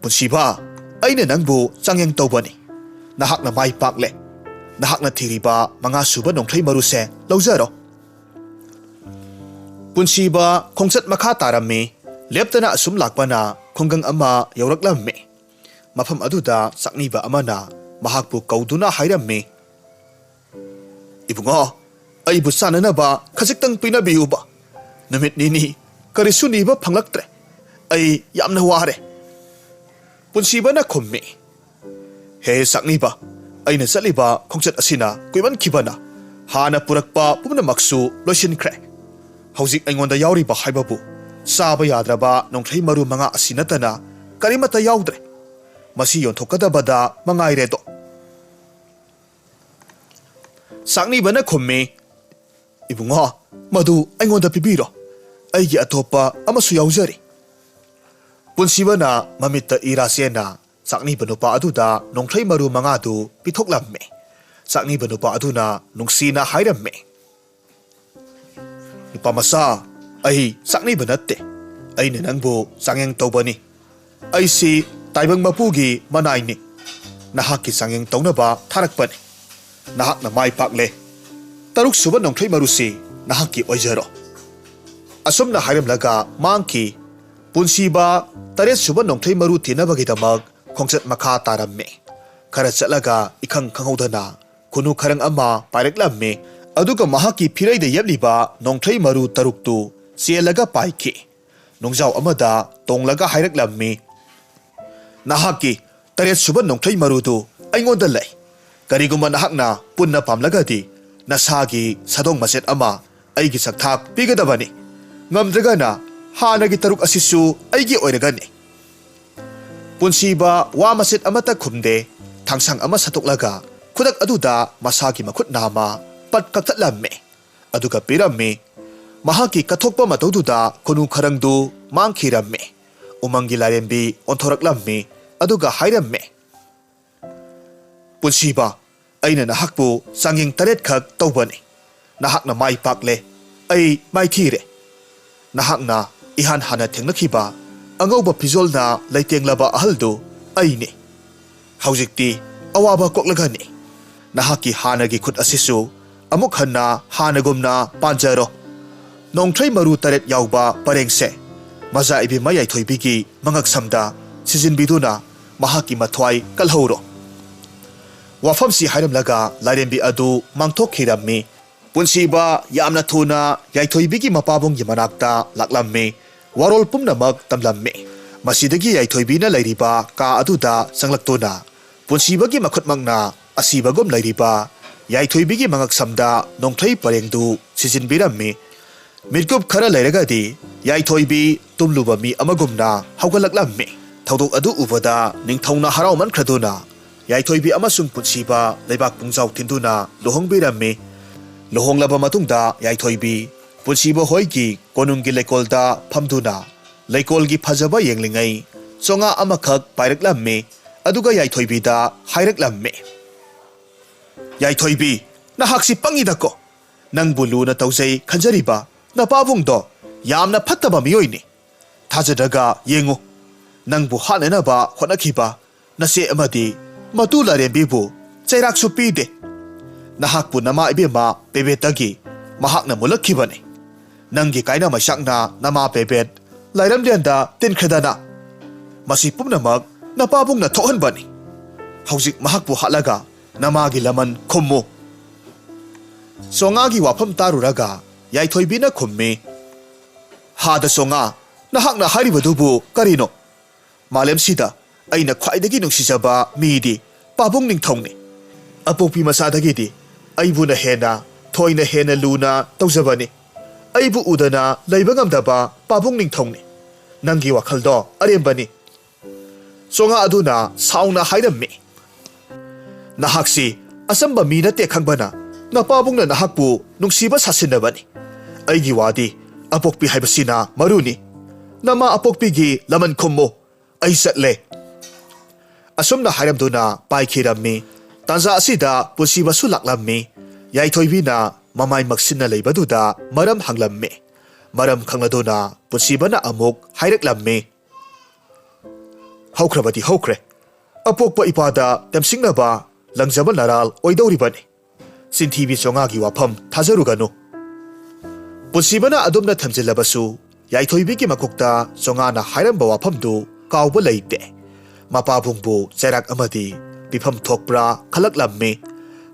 "ꯄꯨꯟꯁꯤꯕ, ꯑꯩꯅ ꯅꯪꯕꯨ ꯆꯥꯡꯌꯦꯡ ꯇꯧꯕꯅꯤ꯫ ꯅꯍꯥꯛꯅ ꯃꯥꯏ ꯄꯥꯛꯂꯦ꯫ ꯅꯍꯥꯛꯅ ꯊꯤꯔꯤꯕ ꯃꯉꯥ ꯁꯨꯕ ꯅꯣꯡꯊ꯭ꯔꯩ ꯃꯔꯨꯁꯦ ꯂꯧꯖꯔꯣ"꯫ ꯄꯨꯟꯁꯤꯕ ꯈꯣꯡꯆꯠ ꯃꯈꯥ ꯇꯥꯔꯝꯃꯤ꯫ ꯂꯦꯞꯇꯅ ꯑꯁꯨꯝ ꯂꯥꯛꯄꯅ ꯈꯨꯡꯒꯪ ꯑꯃ ꯌꯧꯔꯛꯂꯝꯃꯤ꯫ ꯃꯐꯝ ꯑꯗꯨꯗ ꯆꯥꯛꯅꯤꯕ ꯑꯃꯅ ꯃꯍꯥꯛꯄꯨ ꯀꯧꯗꯨꯅ ꯍꯥꯏꯔꯝꯃꯤ, "ꯏꯕꯨꯡꯉꯣ, ꯑꯩꯕꯨ ꯆꯥꯅꯅꯕ ꯈꯖꯤꯛꯇꯪ ꯄꯤꯅꯕꯤꯌꯨꯕ꯫ ꯅꯨꯃꯤꯠ ꯅꯤꯅꯤ ꯀꯔꯤꯁꯨ ꯅꯤꯕ ꯐꯪꯂꯛꯇ꯭ꯔꯦ꯫ ꯑꯩ ꯌꯥꯝꯅ ꯋꯥꯔꯦ"꯫ ꯄꯨꯟꯁꯤꯕꯅ ꯈꯨꯝꯃꯤ, "ꯍꯦ ꯆꯥꯛꯅꯤꯕ, ꯑꯩꯅ ꯆꯠꯂꯤꯕ ꯈꯣꯡꯆꯠ ꯑꯁꯤꯅ ꯀꯨꯏꯃꯟꯈꯤꯕꯅ ꯍꯥꯟꯅ ꯄꯨꯔꯛꯄ ꯄꯨꯝꯅꯃꯛꯁꯨ ꯂꯣꯏꯁꯤꯟꯈ꯭ꯔꯦ꯫ ꯍꯧꯖꯤꯛ ꯑꯩꯉꯣꯟꯗ ꯌꯥꯎꯔꯤꯕ ꯍꯥꯏꯕꯕꯨ ꯆꯥꯕ ꯌꯥꯗ꯭ꯔꯕ ꯅꯣꯡꯊ꯭ꯔꯩ ꯃꯔꯨ ꯃꯉꯥ ꯑꯁꯤ ꯅꯠꯇꯅ ꯀꯔꯤꯃꯠꯇ ꯌꯥꯎꯗ꯭ꯔꯦ꯫ ꯃꯁꯤ ꯌꯣꯟꯊꯣꯛꯀꯗꯕꯗ ꯃꯉꯥꯏꯔꯦꯗꯣ"꯫ ꯆꯥꯛꯅꯤꯕꯅ ꯈꯨꯝꯃꯤ, "ꯏꯕꯨꯡꯉꯣ, ꯃꯗꯨ ꯑꯩꯉꯣꯟꯗ ꯄꯤꯕꯤꯔꯣ꯫ ꯑꯩꯒꯤ ꯑꯇꯣꯞꯄ ꯑꯃꯁꯨ ꯌꯥꯎꯖꯔꯤ"꯫ ꯄꯨꯟꯁꯤꯕꯅ ꯃꯃꯤꯠꯇ ꯏꯔꯥ ꯆꯦꯟꯅ ꯆꯥꯛꯅꯤꯕ ꯅꯨꯄꯥ ꯑꯗꯨꯗ ꯅꯣꯡꯊ꯭ꯔꯩ ꯃꯔꯨ ꯃꯉꯥꯗꯨ ꯄꯤꯊꯣꯛꯂꯝꯃꯤ꯫ ꯆꯥꯛꯅꯤꯕ ꯅꯨꯄꯥ ꯑꯗꯨꯅ ꯅꯨꯡꯁꯤꯅ ꯍꯥꯏꯔꯝꯃꯤ, "ꯅꯨꯄꯥ ꯃꯆꯥ, ꯑꯩ ꯆꯥꯛꯅꯤꯕ ꯅꯠꯇꯦ꯫ ꯑꯩꯅ ꯅꯪꯕꯨ ꯆꯥꯡꯌꯦꯡ ꯇꯧꯕꯅꯤ꯫ ꯑꯩꯁꯤ ꯇꯥꯏꯕꯪ ꯃꯄꯨꯒꯤ ꯃꯅꯥꯏꯅꯤ꯫ ꯅꯍꯥꯛꯀꯤ ꯆꯥꯡꯌꯦꯡ ꯇꯧꯅꯕ ꯊꯥꯔꯛꯄꯅꯤ꯫ ꯅꯍꯥꯛꯅ ꯃꯥꯏ ꯄꯥꯛꯂꯦ꯫ ꯇꯔꯨꯛ ꯁꯨꯕ ꯅꯣꯡꯊ꯭ꯔꯩ ꯃꯔꯨꯁꯤ ꯅꯍꯥꯛꯀꯤ ꯑꯣꯏꯖꯔꯣ"꯫ ꯑꯁꯨꯝꯅ ꯍꯥꯏꯔꯝꯂꯒ ꯃꯥꯡꯈꯤ꯫ ꯄꯨꯟꯁꯤꯕ ꯇꯔꯦꯠ ꯁꯨꯕ ꯅꯣꯡꯊ꯭ꯔꯩ ꯃꯔꯨ ꯊꯤꯅꯕꯒꯤꯗꯃꯛ ꯈꯣꯡꯆꯠ ꯃꯈꯥ ꯇꯥꯔꯝꯃꯤ꯫ ꯈꯔ ꯆꯠꯂꯒ ꯏꯈꯪ ꯈꯪꯍꯧꯗꯅ ꯈꯨꯅꯨ ꯈꯔꯪ ꯑꯃ ꯄꯥꯏꯔꯛꯂꯝꯃꯤ꯫ ꯑꯗꯨꯒ ꯃꯍꯥꯛꯀꯤ ꯐꯤꯔꯩꯗ ꯌꯦꯞꯂꯤꯕ ꯅꯣꯡꯊ꯭ꯔꯩ ꯃꯔꯨ ꯇꯔꯨꯛꯇꯨ ꯆꯦꯜꯂꯒ ꯄꯥꯏꯈꯤ꯫ ꯅꯨꯡꯖꯥꯎ ꯑꯃꯗ ꯇꯣꯡꯂꯒ ꯍꯥꯏꯔꯛꯂꯝꯃꯤ, "ꯅꯍꯥꯛꯀꯤ ꯇꯔꯦꯠ ꯁꯨꯕ ꯅꯣꯡꯊ꯭ꯔꯩ ꯃꯔꯨꯗꯨ ꯑꯩꯉꯣꯟꯗ ꯂꯩ꯫ ꯀꯔꯤꯒꯨꯝꯕ ꯅꯍꯥꯛꯅ ꯄꯨꯟꯅ ꯄꯥꯝꯂꯒꯗꯤ, ꯅꯁꯥꯒꯤ ꯁꯥꯗꯣꯡ ꯃꯆꯦꯠ ꯑꯃ ꯑꯩꯒꯤ ꯁꯛꯊꯥꯛ ꯄꯤꯒꯗꯕꯅꯤ꯫ ꯉꯝꯗ꯭ꯔꯒꯅ, ꯍꯥꯟꯅꯒꯤ ꯇꯔꯨꯛ ꯑꯁꯤꯁꯨ ꯑꯩꯒꯤ ꯑꯣꯏꯔꯒꯅꯤ꯫ ꯄꯨꯟꯁꯤꯕ ꯋꯥ ꯃꯆꯦꯠ ꯑꯃꯠꯇ ꯈꯨꯝꯗꯦ꯫ ꯊꯥꯡꯁꯥꯡ ꯑꯃ ꯁꯠꯇꯣꯛꯂꯒ ꯈꯨꯗꯛ ꯑꯗꯨꯗ ꯃꯁꯥꯒꯤ ꯃꯈꯨꯠ ꯅꯥꯝꯃ ꯄꯠ ꯀꯛꯊꯠꯂꯝꯃꯤ꯫ ꯑꯗꯨꯒ ꯄꯤꯔꯝꯃꯤ꯫ ꯃꯍꯥꯛꯀꯤ ꯀꯠꯊꯣꯛꯄ ꯃꯇꯧꯗꯨꯗ ꯈꯨꯅꯨ ꯈꯔꯪꯗꯨ ꯃꯥꯡꯈꯤꯔꯝꯃꯤ꯫ ꯎꯃꯪꯒꯤ ꯂꯥꯏꯔꯦꯝꯕꯤ ꯑꯣꯟꯊꯣꯔꯛꯂꯝꯃꯤ꯫ ꯑꯗꯨꯒ ꯍꯥꯏꯔꯝꯃꯤ, "ꯄꯨꯟꯁꯤꯕ, ꯑꯩꯅ ꯅꯍꯥꯛꯄꯨ ꯆꯥꯡꯌꯦꯡ ꯇꯔꯦꯠꯈꯛ ꯇꯧꯕꯅꯤ꯫ ꯅꯍꯥꯛꯅ ꯃꯥꯏ ꯄꯥꯛꯂꯦ, ꯑꯩ ꯃꯥꯏꯊꯤꯔꯦ꯫ ꯅꯍꯥꯛꯅ ꯏꯍꯥꯟ ꯍꯥꯟꯅ ꯊꯦꯡꯅꯈꯤꯕ ꯑꯉꯧꯕ ꯐꯤꯖꯣꯜꯅ ꯂꯩꯇꯦꯡꯂꯕ ꯑꯍꯜꯗꯨ ꯑꯩꯅꯤ꯫ ꯍꯧꯖꯤꯛꯇꯤ ꯑꯋꯥꯕ ꯀꯣꯛꯂꯒꯅꯤ꯫ ꯅꯍꯥꯛꯀꯤ ꯍꯥꯟꯅꯒꯤ ꯈꯨꯠ ꯑꯁꯤꯁꯨ ꯑꯃꯨꯛ ꯍꯟꯅ ꯍꯥꯟꯅꯒꯨꯝꯅ ꯄꯥꯟꯖꯔꯣ꯫ ꯅꯣꯡꯊ꯭ꯔꯩ ꯃꯔꯨ ꯇꯔꯦꯠ ꯌꯥꯎꯕ ꯄꯔꯦꯡꯁꯦ ꯃꯖꯥ ꯏꯕꯦꯝꯃ ꯌꯥꯏꯊꯣꯏꯕꯤꯒꯤ ꯃꯉꯛꯁꯝꯗ ꯁꯤꯖꯤꯟꯕꯤꯗꯨꯅ ꯃꯍꯥꯛꯀꯤ ꯃꯊ꯭ꯋꯥꯏ ꯀꯜꯍꯧꯔꯣ꯫" ꯋꯥꯐꯝꯁꯤ ꯍꯥꯏꯔꯝꯂꯒ ꯂꯥꯏꯔꯦꯝꯕꯤ ꯑꯗꯨ ꯃꯥꯡꯊꯣꯛꯈꯤꯔꯝꯃꯤ꯫ ꯄꯨꯟꯁꯤꯕ ꯌꯥꯝꯅ ꯊꯨꯅ ꯌꯥꯏꯊꯣꯏꯕꯤꯒꯤ ꯃꯄꯥꯕꯨꯡꯒꯤ ꯃꯅꯥꯛꯇ ꯂꯥꯛꯂꯝꯃꯤ꯫ ꯋꯥꯔꯣꯜ ꯄꯨꯝꯅꯃꯛ ꯇꯝꯂꯝꯃꯤ꯫ ꯃꯁꯤꯗꯒꯤ ꯌꯥꯏꯊꯣꯏꯕꯤꯅ ꯂꯩꯔꯤꯕ ꯀꯥ ꯑꯗꯨꯗ ꯆꯪꯂꯛꯇꯨꯅ ꯄꯨꯟꯁꯤꯕꯒꯤ ꯃꯈꯨꯠꯃꯛꯅ ꯑꯁꯤꯕꯒꯨꯝ ꯂꯩꯔꯤꯕ ꯌꯥꯏꯊꯣꯏꯕꯤꯒꯤ ꯃꯉꯛꯁꯝꯗ ꯅꯣꯡꯊ꯭ꯔꯩ ꯄꯔꯦꯡꯗꯨ ꯁꯤꯖꯤꯟꯕꯤꯔꯝꯃꯤ꯫ ꯃꯤꯠꯀꯨꯞ ꯈꯔ ꯂꯩꯔꯒꯗꯤ ꯌꯥꯏꯊꯣꯏꯕꯤ ꯇꯨꯝꯂꯨꯕ ꯃꯤ ꯑꯃꯒꯨꯝꯅ ꯍꯧꯒꯠꯂꯛꯂꯝꯃꯤ꯫ ꯊꯧꯗꯣꯛ ꯑꯗꯨ ꯎꯕꯗ ꯅꯤꯡꯊꯧꯅ ꯍꯔꯥꯎꯃꯟꯈ꯭ꯔꯗꯨꯅ ꯌꯥꯏꯊꯣꯏꯕꯤ ꯑꯃꯁꯨꯡ ꯄꯨꯟꯁꯤꯕ ꯂꯩꯕꯥꯛ ꯄꯨꯡꯖꯥꯎ ꯊꯤꯟꯗꯨꯅ ꯂꯨꯍꯣꯡꯕꯤꯔꯝꯃꯤ꯫ ꯂꯨꯍꯣꯡꯂꯕ ꯃꯇꯨꯡꯗ ꯌꯥꯏꯊꯣꯏꯕꯤ ꯄꯨꯟꯁꯤꯕ ꯍꯣꯏꯒꯤ ꯀꯣꯅꯨꯡꯒꯤ ꯂꯩꯀꯣꯜꯗ ꯐꯝꯗꯨꯅ ꯂꯩꯀꯣꯜꯒꯤ ꯐꯖꯕ ꯌꯦꯡꯂꯤꯉꯩ ꯆꯣꯉꯥ ꯑꯃꯈꯛ ꯄꯥꯏꯔꯛꯂꯝꯃꯤ꯫ ꯑꯗꯨꯒ ꯌꯥꯏꯊꯣꯏꯕꯤꯗ ꯍꯥꯏꯔꯛꯂꯝꯃꯤ, "ꯌꯥꯏꯊꯣꯏꯕꯤ, ꯅꯍꯥꯛꯁꯤ ꯄꯪꯉꯤꯗꯀꯣ꯫ ꯅꯪꯕꯨ ꯂꯨꯅ ꯇꯧꯖꯩ ꯈꯟꯖꯔꯤꯕ ꯅꯄꯥꯕꯨꯡꯗꯣ ꯌꯥꯝꯅ ꯐꯠꯇꯕ ꯃꯤꯑꯣꯏꯅꯤ꯫ ꯊꯥꯖꯗ꯭ꯔꯒ ꯌꯦꯡꯉꯨ, ꯅꯪꯕꯨ ꯍꯥꯠꯅꯅꯕ ꯍꯣꯠꯅꯈꯤꯕ ꯅꯆꯦ ꯑꯃꯗꯤ ꯃꯇꯨ ꯂꯥꯏꯔꯦꯝꯕꯤꯕꯨ ꯆꯩꯔꯥꯛꯁꯨ ꯄꯤꯗꯦ꯫ ꯅꯍꯥꯛꯄꯨ ꯅꯃꯥ ꯏꯕꯦꯝꯃ ꯄꯦꯕꯦꯠꯇꯒꯤ ꯃꯍꯥꯛꯅ ꯃꯨꯜꯂꯛꯈꯤꯕꯅꯤ꯫ ꯅꯪꯒꯤ ꯀꯥꯏꯅ ꯃꯩꯁꯥꯛꯅ ꯅꯃꯥ ꯄꯦꯕꯦꯠ ꯂꯥꯏꯔꯝꯂꯦꯟꯗ ꯇꯤꯟꯈ꯭ꯔꯗꯅ ꯃꯁꯤ ꯄꯨꯝꯅꯃꯛ ꯅꯄꯥꯕꯨꯡꯅ ꯊꯣꯛꯍꯟꯕꯅꯤ꯫ ꯍꯧꯖꯤꯛ ꯃꯍꯥꯛꯄꯨ ꯍꯥꯠꯂꯒ ꯅꯃꯥꯒꯤ ꯂꯃꯟ ꯈꯨꯝꯃꯨ꯫" ꯆꯣꯉꯥꯒꯤ ꯋꯥꯐꯝ ꯇꯥꯔꯨꯔꯒ ꯌꯥꯏꯊꯣꯏꯕꯤꯅ ꯈꯨꯝꯃꯤ, "ꯍꯥꯗ ꯆꯣꯉꯥ, ꯅꯍꯥꯛꯅ ꯍꯥꯏꯔꯤꯕꯗꯨꯕꯨ ꯀꯔꯤꯅꯣ? ꯃꯥꯂꯦꯝꯁꯤꯗ ꯑꯩꯅ ꯈ꯭ꯋꯥꯏꯗꯒꯤ ꯅꯨꯡꯁꯤꯖꯕ ꯃꯤꯗꯤ ꯄꯥꯕꯨꯡ ꯅꯤꯡꯊꯧꯅꯤ꯫ ꯑꯄꯣꯛꯄꯤ ꯃꯆꯥꯗꯒꯤꯗꯤ ꯑꯩꯕꯨꯅ ꯍꯦꯟꯅ, ꯊꯣꯏꯅ ꯍꯦꯟꯅ ꯂꯨꯅ ꯇꯧꯖꯕꯅꯤ꯫ ꯑꯩꯕꯨ ꯎꯗꯅ ꯂꯩꯕ ꯉꯝꯗꯕ ꯄꯥꯕꯨꯡ ꯅꯤꯡꯊꯧꯅꯤ꯫ ꯅꯪꯒꯤ ꯋꯥꯈꯜꯗꯣ ꯑꯔꯦꯝꯕꯅꯤ꯫ ꯆꯣꯉꯥ ꯑꯗꯨꯅ ꯁꯥꯎꯅ ꯍꯥꯏꯔꯝꯃꯤ, "ꯅꯍꯥꯛꯁꯤ ꯑꯆꯝꯕ ꯃꯤ ꯅꯠꯇꯦ ꯈꯪꯕꯅ ꯅꯄꯥꯕꯨꯡꯅ ꯅꯍꯥꯛꯄꯨ ꯅꯨꯡꯁꯤꯕ ꯁꯥꯁꯤꯟꯅꯕꯅꯤ꯫ ꯑꯩꯒꯤ ꯋꯥꯗꯤ ꯑꯄꯣꯛꯄꯤ ꯍꯥꯏꯕꯁꯤꯅ ꯃꯔꯨꯅꯤ꯫ ꯅꯃꯥ ꯑꯄꯣꯛꯄꯤꯒꯤ ꯂꯃꯟ ꯈꯨꯝꯃꯨ꯫ ꯑꯩ ꯆꯠꯂꯦ"꯫ ꯑꯁꯨꯝꯅ ꯍꯥꯏꯔꯝꯗꯨꯅ ꯄꯥꯏꯈꯤꯔꯝꯃꯤ꯫ ꯇꯥꯟꯖꯥ ꯑꯁꯤꯗ ꯄꯨꯟꯁꯤꯕꯁꯨ ꯂꯥꯛꯂꯝꯃꯤ꯫ ꯌꯥꯏꯊꯣꯏꯕꯤꯅ ꯃꯃꯥꯏ ꯃꯛꯁꯤꯟꯅ ꯂꯩꯕꯗꯨꯗ ꯃꯔꯝ ꯍꯪꯂꯝꯃꯤ꯫ ꯃꯔꯝ ꯈꯪꯂꯗꯨꯅ ꯄꯨꯟꯁꯤꯕꯅ ꯑꯃꯨꯛ ꯍꯥꯏꯔꯛꯂꯝꯃꯤ, "ꯍꯧꯈ꯭ꯔꯕꯗꯤ ꯍꯧꯈ꯭ꯔꯦ꯫ ꯑꯄꯣꯛꯄ ꯏꯄꯥꯗ ꯇꯦꯝꯁꯤꯡꯅꯕ ꯂꯪꯖꯕ ꯅꯔꯥꯜ ꯑꯣꯏꯗꯧꯔꯤꯕꯅꯤ꯫ ꯆꯤꯟꯊꯤꯕꯤ ꯆꯣꯉꯥꯒꯤ ꯋꯥꯐꯝ ꯊꯥꯖꯔꯨꯒꯅꯨ"꯫ ꯄꯨꯟꯁꯤꯕꯅ ꯑꯗꯨꯝꯅ ꯊꯝꯖꯤꯜꯂꯕꯁꯨ, ꯌꯥꯏꯊꯣꯏꯕꯤꯒꯤ ꯃꯀꯣꯛꯇ ꯆꯣꯉꯥꯅ ꯍꯥꯏꯔꯝꯕ ꯋꯥꯐꯝꯗꯨ ꯀꯥꯎꯕ ꯂꯩꯇꯦ꯫ ꯃꯄꯥꯕꯨꯡꯕꯨ ꯆꯩꯔꯥꯛ ꯑꯃꯗꯤ ꯄꯤꯐꯝ ꯊꯣꯛꯄ꯭ꯔꯥ ꯈꯜꯂꯛꯂꯝꯃꯤ꯫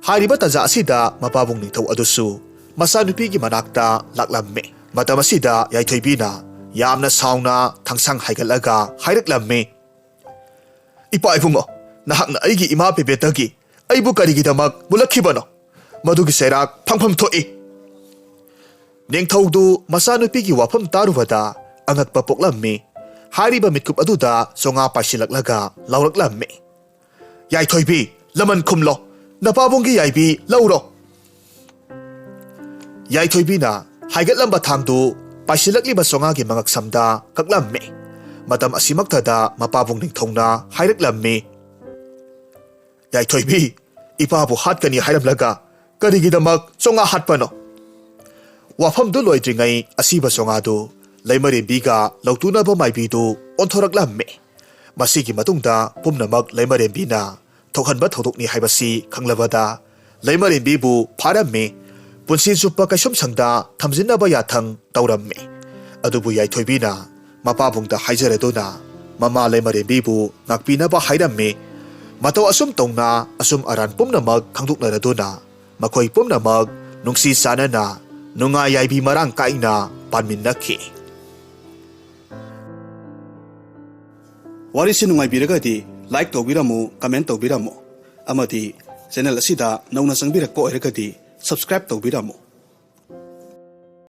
ꯍꯥꯏꯔꯤꯕ ꯇꯥꯟꯖꯥ ꯑꯁꯤꯗ ꯃꯄꯥꯕꯨꯡ ꯅꯤꯡꯊꯧ ꯑꯗꯨꯁꯨ ꯃꯆꯥꯅꯨꯄꯤꯒꯤ ꯃꯅꯥꯛꯇ ꯂꯥꯛꯂꯝꯃꯤ꯫ ꯃꯇꯝ ꯑꯁꯤꯗ ꯌꯥꯏꯊꯣꯏꯕꯤꯅ ꯌꯥꯝꯅ ꯁꯥꯎꯅ ꯊꯪꯁꯥꯡ ꯍꯥꯏꯒꯠꯂꯒ ꯍꯥꯏꯔꯛꯂꯝꯃꯤ, "ꯏꯄꯥ ꯏꯕꯨꯡꯉꯣ, ꯅꯍꯥꯛꯅ ꯑꯩꯒꯤ ꯏꯃꯥ ꯄꯦꯕꯦꯠꯇꯒꯤ ꯑꯩꯕꯨ ꯀꯔꯤꯒꯤꯗꯃꯛ ꯃꯨꯜꯂꯛꯈꯤꯕꯅꯣ? ꯃꯗꯨꯒꯤ ꯆꯩꯔꯥꯛ ꯐꯪꯐꯝ ꯊꯣꯛꯏ"꯫ ꯅꯤꯡꯊꯧꯗꯨ ꯃꯆꯥꯅꯨꯄꯤꯒꯤ ꯋꯥꯐꯝ ꯇꯥꯔꯨꯕꯗ ꯑꯉꯛꯄ ꯄꯣꯛꯂꯝꯃꯤ꯫ ꯍꯥꯏꯔꯤꯕ ꯃꯤꯠꯀꯨꯞ ꯑꯗꯨꯗ ꯆꯣꯉꯥ ꯄꯥꯏꯁꯤꯜꯂꯛꯂꯒ ꯂꯥꯎꯔꯛꯂꯝꯃꯤ, "ꯌꯥꯏꯊꯣꯏꯕꯤ, ꯂꯃꯟ ꯈꯨꯝꯂꯣ, ꯅꯄꯥꯕꯨꯡꯒꯤ ꯌꯥꯏꯕꯤ ꯂꯧꯔꯣ"꯫ ꯌꯥꯏꯊꯣꯏꯕꯤꯅ ꯍꯥꯏꯒꯠꯂꯝꯕ ꯊꯥꯡꯗꯨ ꯄꯥꯏꯁꯤꯜꯂꯛꯂꯤꯕ ꯆꯣꯉꯥꯒꯤ ꯃꯉꯛꯁꯝꯗ ꯀꯛꯂꯝꯃꯤ꯫ ꯃꯇꯝ ꯑꯁꯤꯃꯛꯇꯗ ꯃꯄꯥꯕꯨꯡ ꯅꯤꯡꯊꯧꯅ ꯍꯥꯏꯔꯛꯂꯝꯃꯤ, "ꯌꯥꯏꯊꯣꯏꯕꯤ, ꯏꯄꯥꯕꯨ ꯍꯥꯠꯀꯅꯤ ꯍꯥꯏꯔꯝꯂꯒ ꯀꯔꯤꯒꯤꯗꯃꯛ ꯆꯣꯉꯥ ꯍꯥꯠꯄꯅꯣ?" ꯋꯥꯐꯝꯗꯨ ꯂꯣꯏꯗ꯭ꯔꯤꯉꯩ ꯑꯁꯤꯕ ꯆꯣꯉꯥꯗꯨ ꯂꯩꯃꯔꯦꯝꯕꯤꯒ ꯂꯧꯇꯨꯅꯕ ꯃꯥꯏꯕꯤꯗꯨ ꯑꯣꯟꯊꯣꯔꯛꯂꯝꯃꯤ꯫ ꯃꯁꯤꯒꯤ ꯃꯇꯨꯡꯗ ꯄꯨꯝꯅꯃꯛ ꯂꯩꯃꯔꯦꯝꯕꯤꯅ ꯊꯣꯛꯍꯟꯕ ꯊꯧꯗꯣꯛꯅꯤ ꯍꯥꯏꯕꯁꯤ ꯈꯪꯂꯕꯗ ꯂꯩꯃꯔꯦꯝꯕꯤꯕꯨ ꯐꯥꯔꯝꯃꯤ꯫ ꯄꯨꯟꯁꯤ ꯆꯨꯞꯄ ꯀꯩꯁꯨꯝꯁꯪꯗ ꯊꯝꯖꯤꯟꯅꯕ ꯌꯥꯊꯪ ꯇꯧꯔꯝꯃꯤ꯫ ꯑꯗꯨꯕꯨ ꯌꯥꯏꯊꯣꯏꯕꯤꯅ ꯃꯄꯥꯕꯨꯡꯗ ꯍꯥꯏꯖꯔꯗꯨꯅ ꯃꯃꯥ ꯂꯩꯃꯔꯦꯝꯕꯤꯕꯨ ꯉꯥꯛꯄꯤꯅꯕ ꯍꯥꯏꯔꯝꯃꯤ꯫ ꯃꯇꯧ ꯑꯁꯨꯝ ꯇꯧꯅ ꯑꯆꯨꯝ ꯑꯔꯥꯟ ꯄꯨꯝꯅꯃꯛ ꯈꯪꯗꯣꯛꯅꯔꯗꯨꯅ ꯃꯈꯣꯏ ꯄꯨꯝꯅꯃꯛ ꯅꯨꯡꯁꯤ ꯆꯥꯟꯅꯅ ꯅꯨꯡꯉꯥꯏ ꯌꯥꯏꯕꯤ ꯃꯔꯥꯡ ꯀꯥꯏꯅ ꯄꯥꯟꯃꯤꯟꯅꯈꯤ꯫ ꯋꯥꯔꯤꯁꯤ ꯅꯨꯡꯉꯥꯏꯕꯤꯔꯒꯗꯤ like ꯇꯧꯕꯤꯔꯝꯃꯨ, comment ꯇꯧꯕꯤꯔꯝꯃꯨ, ꯑꯃꯗꯤ ꯆꯦꯅꯦꯜ ꯑꯁꯤꯗ ꯅꯧꯅ ꯆꯪꯕꯤꯔꯛꯄ ꯑꯣꯏꯔꯒꯗꯤ ꯁꯕꯁꯀ꯭ꯔꯥꯏꯕ ꯇꯧꯕꯤꯔꯝꯃꯨ꯫